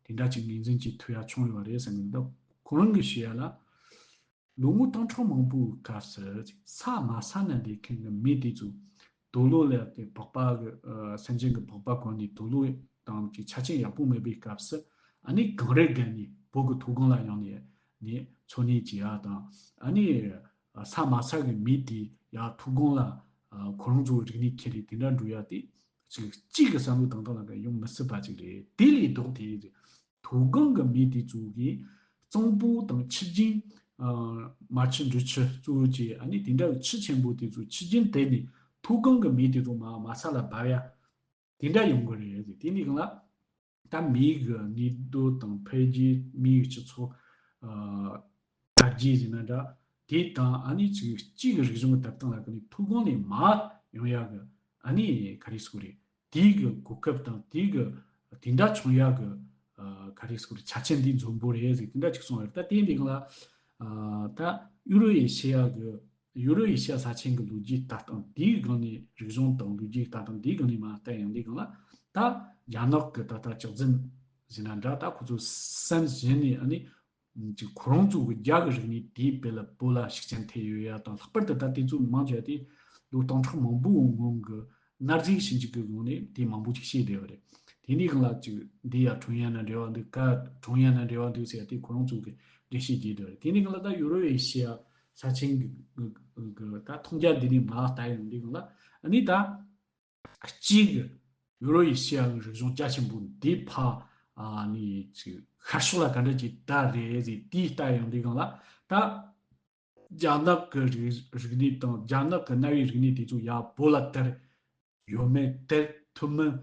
དེ་འདྲ་ཅིག་ངོས་འཛིན་བྱེད་ཐུབ་ཡ་བྱུང་ཡོད་པ་རེད་བསམ་གི་འདུག་ཁོ་རང་གི་བཤད་ཡ་ལ། ལོ་ངོ་སྟོང་ཕྲག་མང་པོའི་སྐབས་སུ་ས་དམའ་ས་ན་བསྡད་མཁན་གྱི་མི་དེ་ཚོ་དུག་ལོག་ལ་དེ་སྦག་སྦག་གི་ཨ་སེམས་ཅན་གྱི་སྦག་སྦག་གོན་ནས་དུག་ལོག་དང་གི་ཆ་རྐྱེན་ཡག་པོ་མེད་པའི་སྐབས་སུ། ཨ་ནི་གངས་རི་བརྒལ་ནས་བོད་ཀྱི་མཐོ་སྒང་ལ་ཡོང་ནས་ནས་འཚོ་གནས་བྱེད་ཡ་དང་། ཨ་ནི་ས་དམའ་ས་གི་མི་དེ་ཡར་མཐོ་སྒང་ལ་ཨ་ཁོ་རང་ཚོའི་རིག་གནས་ཁྱེར་རེ་དེ་འདྲ་འགྲོ་ཡ་དེ་ཅིག་གཅིག་གི་བསམ་བློ་དང་དང་ལ་ཡོང་མི་སྲིད་པ་ཅིག་རེད། དེ་ལས་ལྡོག་དེ་མཐོ་སྒང་གི་མི་དེ་ཚོ་གིས་གཙང་པོ་དང་ཆུ་རྒྱུན། ཨ་རྨ་ཆུ་འབྲི་ཆུ་གཙོ་བོ་བྱས། ཨ་ནི་དེ་འདྲ་གི་ཆུ་ཆེན་པོ་དེ་ཚོ་ཆུ་རྒྱུན་དེད་ནས་མཐོ་སྒང་གི་མི་དེ་ཚོ་མར་དམའ་ས་ལ་འབབ་ཡ་དེ་འདྲ་ཡོང་གི་རེད། དེ་ནི་གང་ལ་ད་མིའི་གི་ནུས་སྟོབས་དང་འཕེལ་རྒྱས། མིའི་སྤྱི་ཚོགས་ཨ་དར་རྒྱས་ཟེར་ན་འདྲ། དེ་དང་ཨ་ནི་ཅིག་གཅིག་གི་རིག་གཞུང་གི་བཏབ་སྟངས་ལ་ཀ་ནི་མཐོ་སྒང་ནས་མར་ཡོང་ཡ་གི་ཨ་ནི་ག་རེ་ཟེར་དགོས་རེད། དེའི་གི་གོ་སྐབས་དང་དེའི་གི་དེ་འདྲ་བྱུང་ཡག་གི་ཨ་ག་རེ་ཟེར་དགོས་རེད། ཆ་རྐྱེན་འདི་འཛོམས་པོ་རེད་ཟེར། དེ་འདྲ་ཅིག་གསུངས་ཡོད་རེད། ད་དེ་འདི་གང་ལ་ཨ་ད་ཡུ་རོབ་ཨེ་ཤེ་ཡ་གི་ཡུ་རོབ་ཨེ་ཤེ་ཡ་ས་ཆེན་གི་ལོ་རྒྱུས་ལྟ་སྟངས་དེའི་སྒང་ནས། རིག་གཞུང་དང་ལོ་རྒྱུས་ལྟ་སྟངས་དེའི་སྒང་ནས་མར་བལྟས་ཡོང་དུས་སྒང་ལ། ད་རྒྱ་ནག་གི་ད་ལྟ་ལྕགས་འཛིན་ཟེར་ན་འདྲ། ད་ཁོ་ཚོ་སེམས་གཞན་ནས་ཨ་ནི་ཅིག་ཁོ་རང་ཚོ་གི་རྒྱ་གི་རིག་གནས་དེའི་དཔེ་ལ་བོད་ལ་ཤུགས་རྐྱེན་ཐེབས་ཡོད་ཡ་དང་། ལྷག་པར་དུ་ད་དེ་ཚོ་མང་ཆེ་བ་དེ་ལོ་སྟོང་ཕྲག་མང་པོའི་སྔོན་གྱི་གནའ་རྫས་ཞིབ་འཇུག་གི་སྒང་ནས་དེ་མང་པོ་ཅིག་ཤེས་བསྡད་པ་རེད། དེ་འདི་སྒང་ལ་ཅིག་འདི་ཡར་བགྲང་ཡ་ན་འབྲེལ་བ་འདུག་ག་བགྲང་ཡ་ན་འབྲེལ་བ་འདུག་ཟེར་ཡ་དེ་ཁོ་རང་ཚོ་གི་འགྲེལ་བཤད་བྱས་བསྡད་པ་རེད། དེ་འདི་སྒང་ལ་ད་ཡུ་རོབ་ཨེ་ཤེ་ཡ་ས་ཆེན་གྱི་གི་གི་ད་མཐོང་རྒྱ་འདི་ནས་མར་ལྟ་ཡོང་དུས་སྒང་ལ། ཨ་ནི་ད་གཅིག་གི་ཡུ་རོབ་ཨེ་ཤེ་ཡ་གི་རིག་གཞུང་རྒྱ་ཆེན་པོ་འདི་ཕར་ཨ་ནི་ཅིག་ཤར་ཕྱོགས་ལ་ག་འདྲ་ཅིག་དར་རེད་ཟེར་དེ་ལྟ་ཡོང་དུས་སྒང་ལ། ད་རྒྱ་ནག་གི་རིག་རིག་གནས་དང་རྒྱ་ནག་གི་གནའ་བོའི་རིག་གནས་དེ་ཚོ་ཡར་བོད་ལ་དར་ཡོད་མེད། དར་ཐུབ་མིན།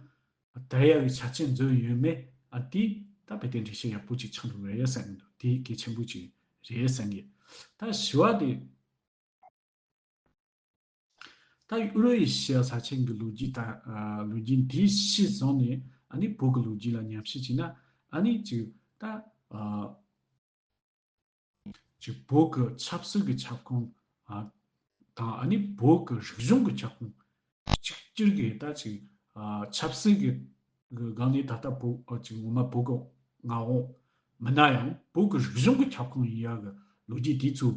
དར་ཡག་གི་ཆ་རྐྱེན་འཛོམས་ཡོད་མེད། ཨ་དེ་ད་དཔེ་དེ་འགྲེལ་བཤད་ཡག་པོ་ཅིག་ཆགས་འགྲོ་གི་རེད་བསམ་གི་འདུག་དེ་གལ་ཆེན་པོ་ཅིག་རེད་བསམ་གི། ད་བཞི་བ་དེ། ད་ཡུ་རོབ་ཨེ་ཤེ་ཡ་ས་ཆེན་གྱི་ལོ་རྒྱུས་ད་ཨ་ལོ་རྒྱུས་འདི་གཞི་བཟུང་ནས་ཨ་ནི་བོད་ཀྱི་ལོ་རྒྱུས་ལ་ཉམས་ཞིབ་བྱས་ན། ཨ་ནི་ཅིག་ད་ཨ་ཅིག་བོད་ཀྱི་ཆབ་སྲིད་ཀྱི་ཁྱབ་ཁོངས་ཨ་དང་། ཨ་ནི་བོད་ཀྱི་རིག་གཞུང་གི་ཁྱབ་ཁོངས་གཅིག་གྱུར་གྱི་ད་ཅིག་ཨ་ཆབ་སྲིད་ཀྱི་གི་སྒང་ནས་ད་ལྟ་བོད་ཨ་ཅིག་ངོ་མ་བོད་ཀྱི་མངའ་འོག་མིན་ན་ཡང་བོད་ཀྱི་རིག་གཞུང་གི་ཁྱབ་ཁོངས་ཡིན་ཡག་གི་ལོ་རྒྱུས་དེ་ཚོ་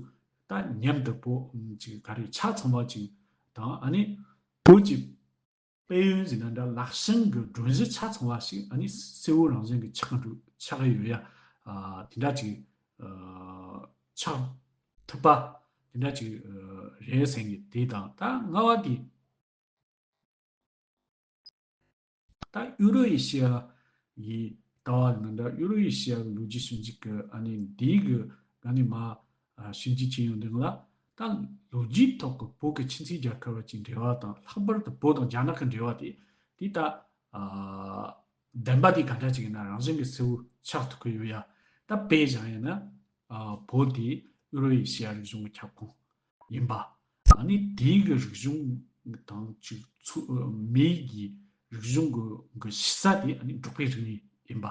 ད་མཉམ་དུ་བོད་ཅིག་ག་རེ་ཆ་ཚང་བ་ཅིག་དང་། ཨ་ནི་བོད་ཀྱི་དཔལ་ཡོན་ཟེར་ན་འདྲ། ལག་ཤེས་ཀྱི་སྒྲོམ་གཞི་ཆ་ཚང་བ་ཞིག་ཨ་ནི་གསལ་བོ་རང་བཞིན་གྱི་ཆགས་འགྲོ་ཆགས་ཡོད་ཡ། ཨ་དེ་འདྲ་ཅིག་ཨ་ཆགས་ཐུབ་པ་དེ་འདྲ་ཅིག་ཨ་རེད་ཟེར་གི། དེ་དང་ད་ལྔ་བ་དེ། ད་ཡུ་རོབ་ཨེ་ཤེ་ཡ་ཡི་ལྟ་བ་ནང་འདྲ། ཡུ་རོབ་ཨེ་ཤེ་ཡ་གི་ལོ་རྒྱུས་ཞིབ་འཇུག་གི་ཨ་ནི་འདི་གི་ཨ་ནི་མ་ཨ་ཞིབ་འཇུག་བྱེད་ཡོང་དུས་ལ། ད་ལོ་རྒྱུས་ཐོག་གི་བོད་ཀྱི་ཁྱིམ་མཚེས་རྒྱལ་ཁབ་བར་གྱི་འབྲེལ་བ་དང་། ལྷག་པར་དུ་བོད་དང་རྒྱ་ནག་གི་འབྲེལ་བ་དེ་དེ་ད་ཨ་བདེན་པ་དེ་ག་འདྲ་ཅིག་ཡིན་ན་རང་བཞིན་གྱི་གསལ་བོ་ཆགས་ཐུབ་ཀྱི་ཡོད་ཡ། ད་དཔེ་བཞག་ཡིན་ན་ཨ་བོད་དེ་ཡུ་རོབ་ཨེ་ཤེ་ཡ་རིག་གཞུང་གི་ཁྱབ་ཁོངས་ཡིན་པ། ཨ་ནི་དེའི་གི་རིག་གཞུང་དང་ཅིག་ཚུ་མིའི་གི་རིག་གཞུང་གི་གི་གཞི་རྩ་དེ་ཨ་ནི་འབྲོག་པའི་རིག་གནས་ཡིན་པ།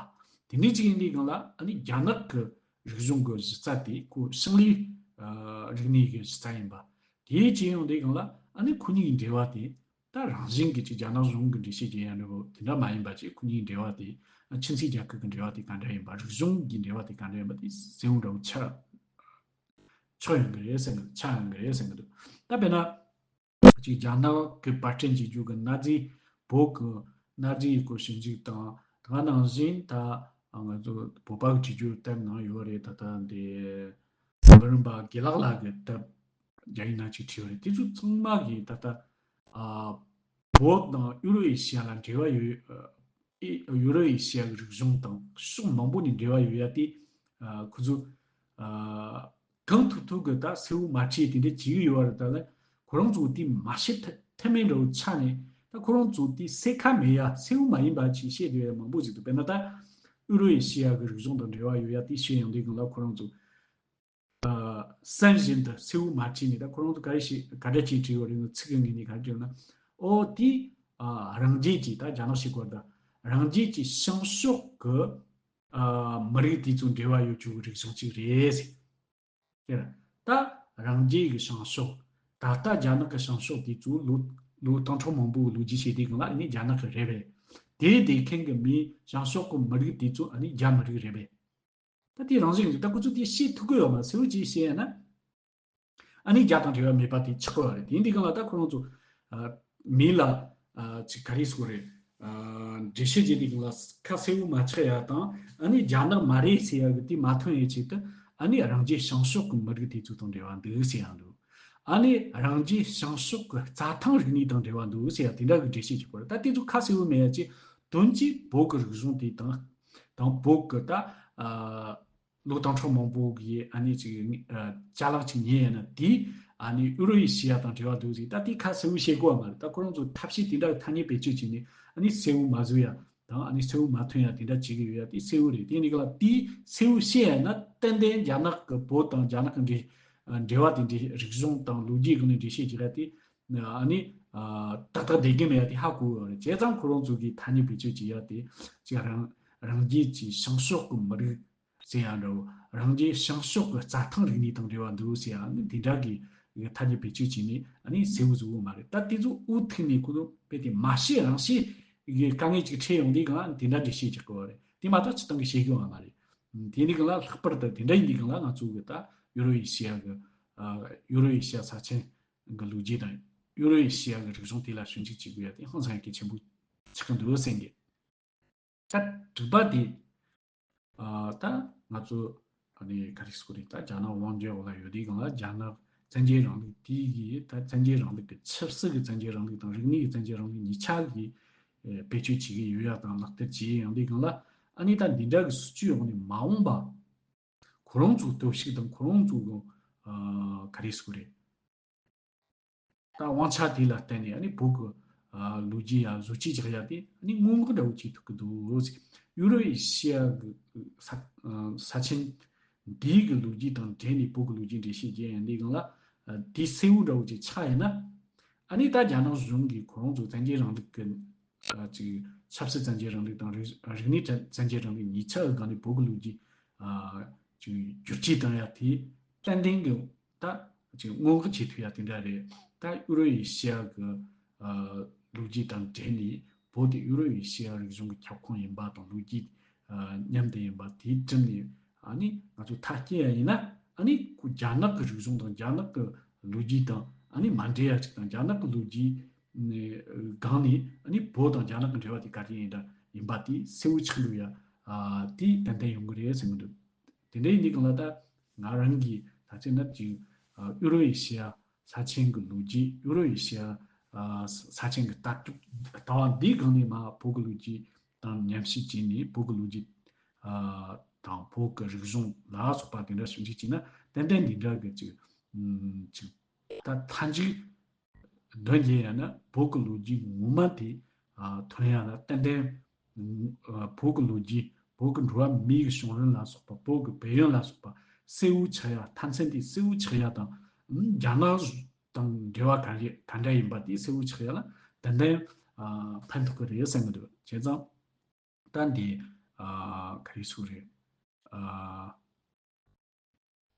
དེ་འདྲ་ཅིག་ཡིན་དུས་སྒང་ལ། ཨ་ནི་རྒྱ་ནག་གི་རིག་གཞུང་གི་གཞི་རྩ་དེ་ཁོ་ཤིང་ལེའི་ཨ་རིག་གནས་ཀྱི་གཞི་རྩ་ཡིན་པ། དེ་བྱས་ཡོང་དུས་སྒང་ལ། ཨ་ནི་ཁོ་གཉིས་ཀྱི་འབྲེལ་བ་དེ་ད་རང་བཞིན་གྱི་ཅིག་རྒྱ་ནག་གཞུང་གི་འགྲེལ་བཤད་བྱེད་ཡ་འདྲ་བོ་དེ་འདྲ་མ་ཡིན་པ་ཅིག། ཁོ་གཉིས་ཀྱི་འབྲེལ་བ་དེ་ཨ་ཁྱིམ་མཚེས་རྒྱལ་ཁབ་ཀྱི་འབྲེལ་བ་དེ་ག་འདྲ་ཡིན་པ། རིག་གཞུང་གི་འབྲེལ་བ་དེ་ག་འདྲ་ཡིན་པ་དེ་གསལ་བོ་འདྲ་བོ་ཆགས་ཆགས་ཡོང་གི་རེད་ཟེར་གི། ཆགས་ཡོང་གི་རེད་ཟེར་གི་འདུག་ད་དཔེར་ན། ཅིག་རྒྱ་ནག་གི་པར་སྐྲུན་བྱེད་རྒྱུ་གི་གནའ་རྫས། བོད་ཀྱི་གནའ་རྫས་ཡི་སྐོར་ཞིབ་འཇུག་དང་། དེ་ག་ནང་བཞིན་ད་ང་ཚོ་བོད་པ་གི་བྲིས་རྒྱུ་དེབ་ནང་ཡོད་རེད། ད་ལྟ་འདི་བུ་རམ་པ་དགེ་ལགས་ལགས་ཀྱི་དེབ་རྒྱ་ཡིག་ནང་ཅིག་བྲིས་ཡོད་རེད། དེ་ཚོ་ཚང་མ་གི་ད་ལྟ་ཨ་བོད་དང་ཡུ་རོབ་ཨེ་ཤི་ཡ་ལ་འབྲེལ་བ་ཡོད། ཨ་ཡུ་རོབ་ཨེ་ཤི་ཡ་གི་རིག་གཞུང་དང་ཕྱོགས་མང་པོ་ནས་འབྲེལ་བ་ཡོད་ཡ་དེ། ཨ་ཁོ་ཚོ་ཨ་ གང་ཐུབ་ཐུབ་གི་ད་གསལ་བོ་མ་བྲིས་དེ་འདྲ་བྱེད་ཀྱི་ཡོད་རེད། ད་ལ་ཁོ་རང་ཚོ་དེ་མ་ཤེས་ཐ་ཐབས་མེད་འདྲ་བོ་ཆགས་ནས། ད་ཁོ་རང་ཚོ་དེ་གསལ་ཁ་མེད་ཡ་གསལ་བོ་མ་ཡིན་པ་ཅིག་བཤད་བསྡད་ཡ་མང་པོ་ཞིག་འདུག་དཔེར་ན་ད་ཡུ་རོ་ཨེ་ཤི་ཡ་གི་རིག་གཞུང་དང་འབྲེལ་བ་ཡོད་ཡ་དེ་བཤད་ཡོང་དུས་སྒང་ལ་ཁོ་རང་ཚོ་སེམས་བཞིན་དུ་གསལ་བོ་མ་བྲིས་ནས། ད་ཁོ་རང་ཚོ་ག་རེ་ཞིག་ག་འདྲ་ཅིག་བྲིས་ཡོད་རེད། ང་ཚིག་གི་ངོས་ནས་ག་རེ་བྲིས་ཡོད་ན། ཨོ་དེ་ཨ་རང་རྒྱལ་གྱི་ད་རྒྱ་ནག་ཞིག་གོ་ད་རང་རྒྱལ་གྱི་བྱང་ཕྱོགས་ཀྱི་ཨ་མི་རིགས་དེ་ཚོ་འབྲེལ་བ་ཡོད་རྒྱུ་གི་རིག་གཞུང་ཅིག་རེད་ཟེར། དེར་ད་རང་རྒྱལ་གྱི་བྱང་ཕྱོགས། ད་ལྟ་རྒྱ་ནག་གི་བྱང་ཕྱོགས་དེ་ཚོ་ལོ་ལོ་སྟོང་ཕྲག་མང་པོའི་ལོ་རྒྱུས་བྱས་དུས་སྒང་ལ་ཨ་ནི་རྒྱ་ནག་གི་རེད་པས། དེ་དེ་མཁན་གྱི་མིའི་བྱང་ཕྱོགས་ཀྱི་མི་རིགས་དེ་ཚོ་ཨ་ནི་རྒྱ་མི་རིགས་རེད་པས། ད་དེ་རང་བཞིན་གྱིས་ད་ཁོ་ཚོ་དེ་ཤེས་ཐུབ་ཀྱི་ཡོད་མ་རེད། གསལ་བོ་ཅིག་བཤད་ཡ་ན། ཨ་ནི་རྒྱ་དང་འབྲེལ་བ་མེད་པ་དེ་ཆགས་ཀྱི་ཡོད་རེད། དེ་ཡིན་དུས་སྒང་ལ་ད་ཁོ་རང་ཚོ་ཨ་མི་ལ་ཨ་ཅིག་ག་རེ་ཟེར་དགོས་རེད། ཨ་འགྲེལ་བཤད་བྱེད་དུས་སྒང་ལ་ཁ་གསལ་བོ་མ་ཆགས་ཡ་དང་། ཨ་ནི་རྒྱ་ནག་མ་རེད་ཟེར་ཡ་གི་དེ་མ་ཐོན་ཡའི་ཆེད་དུ། ཨ་ནི་རང་རྒྱལ་བྱང་ཕྱོགས་ཀྱི་མི་རིགས་དེ་ཚོ་དང་འབྲེལ་བ་འདུག་ཟེར་ཡ་འདུག་ཨ་ནི་རང་རྒྱལ་བྱང་ཕྱོགས་ཀྱི་རྩྭ་ཐང་རིག་གནས་དང་འབྲེལ་བ་འདུག་ཟེར་ཡ་དེ་འདྲ་གི་འགྲེལ་བཤད་བྱེད་དགོས་རེད། ད་དེ་ཚོ་ཁ་གསལ་བོ་མེད་ཡ་ཅིག་དོན་གྱིས་བོད་ཀྱི་རིག་གཞུང་དེ་དང་དང་བོད་ཀྱི་ད་ཨ་ལོ་སྟོང་ཕྲག་མང་པོ་གི་ཨ་ནི་ཅིག་ཨ་ཅ་ལག་ཅིག་ཉོས་ཡིན་ན། དེ་ཨ་ནི་ཡུ་རོ་ཨེ་ཤི་ཡ་དང་འབྲེལ་བ་འདུག་ཟེར། ད་དེ་ཁ་གསལ་བོ་བཤད་དགོས་པ་མ་རེད། ད་ཁོ་རང་ཚོ་ཐབས་ཤེས་དེ་འདྲ་གི་ཐ་སྙད་བེད་སྤྱོད་བྱས་ནས་ཨ་ནི་གསལ་བོ་མ་བཟོ་ཡ་དང་། ཨ་ནི་གསལ་བོ་མ་ཐོན་ཡ་དེ་འདྲ་བྱེད་ཀྱི་ཡོད་ཡ་དེ་གསལ་བོ་རེད། དེ་ཡིན་དུས་སྒང་ལ་དེ་གསལ་བོ་བཤད་ཡ་ན་ཏན་ཏན་རྒྱ་ནག་གི་བོད་དང་རྒྱ་ནག་གི་འབྲེལ་འབྲེལ་བ་དེ་འདྲའི་རིག་གཞུང་དང་ལོ་རྒྱུས་སྒང་ནས་འགྲེལ་བཤད་བྱེད་ཡ་དེ་ཨ་ནི་ཨ་ཏག་ཏག་བསྡད་ཀྱི་མེད་ཡ་དེ་ཧ་གོ་ཡོད་རེད། བྱས་ཙང་ཁོ་རང་ཚོ་གི་ཐ་སྙད་བེད་སྤྱོད་བྱེད་ཡ་དེ་ཅིག་རང་རང་རྒྱལ་གྱི་བྱང་ཕྱོགས་ཀྱི་མི་རིགས་ཟེར་ཡ་འདྲ་བོ། རང་རྒྱལ་བྱང་ཕྱོགས་ཀྱི་རྩྭ་ཐང་རིག་གནས་དང་འབྲེལ་བ་འདུག་ཟེར་ཡ། ཨ་ནི་དེ་འདྲ་གི་ཐ་སྙད་བེད་སྤྱོད་བྱས་ནས་ཨ་ནི་གསལ་བོ་བཟོ་གི་མ་རེད། ད་དེ་ཚོ་འུ་ཐུག་ནས་ཁོ་ཚོ་དཔེ་དེ་མ་ཤེས་རང་ཤེས་ཀྱི་དཀའ་ངལ་ཅིག་འཕྲད་ཡོང་དུས་སྒང་ལ་དེ་འདྲ་འགྲེལ་བཤད་རྒྱག་གི་ཡོད་རེད། དེ་མ་གཏོགས་སྤྱིར་བཏང་གི་བཤད་རྒྱུ་ཡོད་མ་རེད། དེ་འདི་སྒང་ལ་ལྷག་པར་དུ་དེ་འདྲ་ཡིན་དུས་སྒང་ལ་ང་ཚོ་གི་ད་ཡུ་རོ་ཨེ་ཤི་ཡ་གི་ཨ་ཡུ་རོ་ཨེ་ཤི་ཡ་ས་ཆེན་གི་ལོ་རྒྱུས་དང་ཡུ་རོ་ཨེ་ཤི་ཡ་གི་རིག་གཞུང་དེ་ལ་ཞིབ་འཇུག་བྱེད་དགོས་ཡ་དེ་ཧང་སང་གལ་ཆེན་པོ་ཆགས་ཀྱི་འདུག་བསམ་གི། ད་དྲུག་པ་དེ། ཨ་ད་ང་ཚོ་ཨ་ནི་ག་རེ་ཟེར་དགོས་རེད། ད་རྒྱ་ནག་དབང་སྒྱུར་འོག་ལ་ཡོད་དུས་སྒང་ལ་རྒྱ་ནག་བཙན་རྒྱལ་རིང་ལུགས་དེ་གི་ད་བཙན་རྒྱལ་རིང་ལུགས་ཀྱི་ཆབ་སྲིད་ཀྱི་བཙན་རྒྱལ་རིང་ལུགས་དང་རིག་གནས་ཀྱི་བཙན་རྒྱལ་རིང་ལུགས་གཉིས་ཆ་གི་ཨེ་བེད་སྤྱོད་བྱེད་ཀྱི་ཡོད་ཡ་དང་ལག་བསྟར་བྱེད་ཡོང་དུས་སྒང་ལ། ཨ་ནི་ད་འདི་འདྲ་གི་སྲིད་ཇུས་འོག་ནས་མ་འོངས་པ་ཁོ་རང་ཚོའི་སྟོབས་ཤུགས་དང་ཁོ་རང་ཚོའི་གི་ཨ་ག་རེ་ཟེར་དགོས་རེད། ད་དབང་ཆ་དེ་ལ་བརྟེན་ནས་ཨ་ནི་བོད་ཀྱི་ཨ་ལོ་རྒྱུས་ཡ་བཟོ་བཅོས་རྒྱག་ཡ་དེ་ཨ་ནི་སྔོན་འགོག་འདྲ་བོ་བྱེད་ཐུབ་ཀྱི་འདུག་ཟེར། ཡུ་རོ་ཨེ་ཤི་ཡ་གི་ས་ཨ་ས་ཆེན་འདིའི་གི་ལོ་རྒྱུས་དང་འབྲེལ་ནས་བོད་ཀྱི་ལོ་རྒྱུས་འགྲེལ་བཤད་རྒྱག་ཡ་འདི་སྒང་ལ་ཨ་དེ་གསལ་བོ་འདྲ་བོ་ཅིག་ཆགས་ཡིན་ན། ཨ་ནི་ད་རྒྱ་ནག་གཞུང་གིས་ཁོ་རང་ཚོ་བཙན་རྒྱལ་རིང་ལུགས་ཀྱི་ཨ་ཅིག་ཆབ་སྲིད་བཙན་རྒྱལ་རིང་ལུགས་དང་རིག་རིག་གནས་བཙན་རྒྱལ་རིང་ལུགས་གཉིས་ཆ་གི་སྒང་ནས་བོད་ཀྱི་ལོ་རྒྱུས་ཨ་ཅིག་བསྒྱུར་བཅོས་བཏང་ཡ་དེ་ཏན་ཏན་གྱི་ད་ཅིག་སྔོན་འགོག་བྱེད་ཐུབ་ཡ་དེ་འདྲ་རེད། ད་ཡུ་རོ་ཨེ་ཤི་ཡ་གི་ཨ་ལོ་རྒྱུས་དང་འབྲེལ་ནས་བོད་དེ་ཡུ་རོ་ཨེ་ཤི་ཡ་རིག་གཞུང་གི་ཁྱབ་ཁོངས་ཡིན་པ་དང་། ལོ་རྒྱུས་ཨ་མཉམ་དུ་ཡིན་པ་དེའི་ཁྲིམས་ནས་ཨ་ནི་ང་ཚོ་མཐའ་སྐྱེལ་ཡ་ཡིན་ན། ཨ་ནི་ཁོ་རྒྱ་ནག་གི་རིག་གཞུང་དང་རྒྱ་ནག་གི་ལོ་རྒྱུས་དང་ཨ་ནི་མ་འབྲེལ་ཡ་ཅིག་དང་། རྒྱ་ནག་གི་ལོ་རྒྱུས་ནས་སྒང་ནས་ཨ་ནི་བོད་དང་རྒྱ་ནག་གི་འབྲེལ་བ་དེ་ག་རེ་ཡིན་འདྲ་ཡིན་པ་དེ་གསལ་བོ་ཆགས་འགྲོ་ཡ་ཨ་དེ་ཏན་ཏན་ཡོང་གི་རེད་བསམ་གི་འདུག་དེ་འདྲ་ཡིན་དུས་སྒང་ལ་ད་ང་རང་གིས་ད་ཅི་ན་ཅིག་ཨ་ཡུ་རོ་ཨེ་ཤི་ཡ་ས་ཆེན་གྱི་ལོ་རྒྱུས། ཡུ་རོ་ཨེ་ཤི་ཡ་ཨ་ས་ཆེན་གྱི་ལྟ་གྲུབ་ལྟ་བ་འདིའི་སྒང་ནས་མར་བོད་ཀྱི་ལོ་རྒྱུས་དང་མཉམ་བསྲེས་བྱས་ནས་བོད་ཀྱི་ལོ་རྒྱུས་ཨ་དང་བོད་ཀྱི་རིག་གཞུང་ལ་སོགས་པ་དེ་འདྲ་ཞིབ་འཇུག་བྱས་ན། ཏན་ཏན་འདི་འདྲ་གི་ཅིག་ཨམ་ཅིག་ད་མཐའ་མཇུག་འདོན་རྒྱུ་ཡིན་ན་བོད་ཀྱི་ལོ་རྒྱུས་ངོ་མ་དེ་ཨ་ཐོན་ཡ་ལ་ཏན་ཏན་ཨ་བོད་ཀྱི་ལོ་རྒྱུས། བོད་ཀྱི་འགྲོ་བ་མིའི་བྱུང་རིམ་ལ་སོགས་པ། བོད་ཀྱི་བལ་ཡུལ་ལ་སོགས་པ་གསལ་བོ་ཆགས་ཡ། མཐའ་མཚམས་དེ་གསལ་བོ་ཆགས་ཡ་དང་། ཨམ་རྒྱ་ནག་དང་འབྲེལ་བ་ག་རེ་ག་འདྲ་ཡིན་པ་དེ་གསལ་བོ་ཆགས་ཡ་ལ་ཏན་ཏན་ཨ་ཕན་ཐོགས་ཀྱི་རེད་བསམ་གྱི་འདུག་བྱས་ཙང་ད་འདི་ཨ་ག་རེ་ཟེར་དགོས་རེད། ཨ་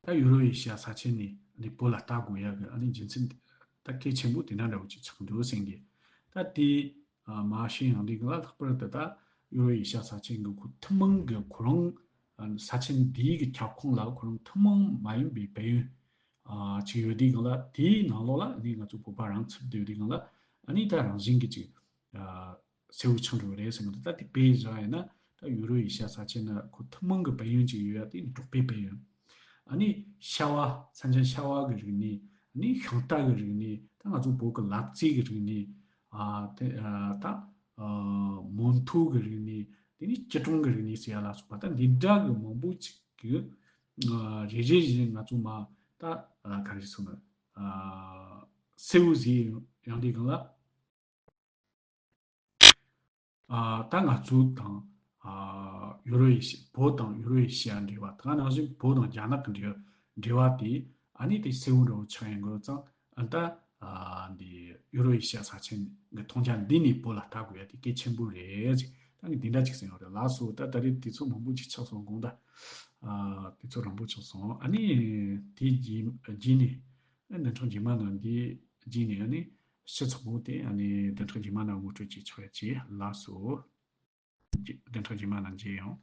ད་ཡུ་རོ་ཨེ་ཤི་ཡ་ས་ཆེན་ནས་ཨ་ནི་བོད་ལ་ལྟ་དགོས་ཡ་གི་ཨ་ནི་རྒྱུ་མཚན་ད་གལ་ཆེན་པོ་དེ་འདྲ་འདྲ་བོ་ཅིག་ཆགས་འདུག་བསམ་གི། ད་དེ་ཨ་མར་ཕྱིན་ཡོང་དུས་སྒང་ལ་ལྷག་པར་དུ་ད་ཡུ་རོ་ཨེ་ཤི་ཡ་ས་ཆེན་གྱི་ཁོ་ཐུན་མོང་གི་ཁོ་རང་ཨ་ས་ཆེན་འདིའི་གི་ཁྱབ་ཁོངས་ལ་ཁོ་རང་ཐུན་མོང་མ་ཡིན་པའི་བལ་ཡུལ་ཨ་ཅིག་ཡོད་དུས་སྒང་ལ། དེའི་ནང་ལོགས་ལ་ཨ་ནི་ང་ཚོ་བོད་པ་རང་ཚུད་བསྡད་ཡོད་དུས་སྒང་ལ་ཨ་ནི་ད་རང་བཞིན་གྱི་ཅིག་ཨ་གསལ་བོ་ཆགས་འགྲོ་གི་རེད་བསམ་གི་འདུག་ད་དེ་དཔེ་བཞག་ཡིན་ན་ད་ཡུ་རོ་ཨེ་ཤི་ཡ་ས་ཆེན་ན་ཁོ་ཐུན་མོང་གི་བལ་ཡུལ་ཅིག་ཡོད་ཡ་དེ་འབྲོག་པའི་བལ་ཡུལ། ཨ་ནི་ཤྭ་བ། མཚན་ཅན་ཤྭ་བ་གི་རིག་གནས། ཨ་ནི་ཤིང་རྟ་གི་རིག་གནས། ད་ང་ཚོ་བོད་ཀྱི་ལབ་རྩེ་གི་རིག་གནས། ཨ་དེ་ཨ་ད་ཨ་མོན་ཐོ་གི་རིག་གནས། དེ་ནས་སྐྱིད་གྲོང་གི་རིག་གནས་ཟེར་ཡ་ལ་སོགས་པ་ད་འདི་འདྲ་གི་མང་པོ་ཅིག་གི་ཨ་རེ་རེ་བཞིན་ང་ཚོ་མར་ ད་ཨ་ག་རེ་ཞིག་སོང་ན། ཨ་སེའུ་ཟེར་ཡང་དེ་གང་ལ། ཨ་ད་ང་ཚོ་དང་ཨ་ཡུ་རོ་ཨེ་ཤི་ཡ། བོད་དང་ཡུ་རོ་ཨེ་ཤི་ཡ་འབྲེལ་བ། ད་ག་ནང་བཞིན་བོད་དང་རྒྱ་ནག་གི་འབྲེལ་འབྲེལ་བ་དེ་ཨ་ནི་དེ་སེའུ་འདྲ་བོ་ཆགས་ཡིན་དགོས་ཙང་། ཨ་ད་ཨ་འདི་ཡུ་རོ་ཨེ་ཤི་ཡ་ས་ཆ་གི་མཐོང་རྒྱ་འདི་ནས་བོད་ལ་ལྟ་དགོས་ཡ་དེ་གལ་ཆེན་པོ་རེད་ཅིག་ད་ངས་འདི་འདྲ་ཅིག་ཟེར་ཡོད་རེད། ལགས་སོ། ད་ད་རེས་དུས་ཚོད་མང་པོ་ཅིག་ཆགས་སོང་། དགོངས་དག་ཨ་དུས་ཚོད་རིང་པོ་ཆགས་སོང་། ཨ་ནི་དེ་རྗེས་རྗེས་ནས་ཨ་བདུན་ཕྲག་རྗེས་མ་ནང་འདི་རྗེས་ནས་ཨ་ནི་སྤྱི་ཚོགས་པོ་དེ་ཨ་ནི་བདུན་ཕྲག་རྗེས་མ་ནང་ངོ་སྤྲོད་བྱེད་ཆོག་ཡ་བྱེད། ལགས་སོ། བདུན་ཕྲག་རྗེས་མ་ནང་མཇལ་ཡོང་།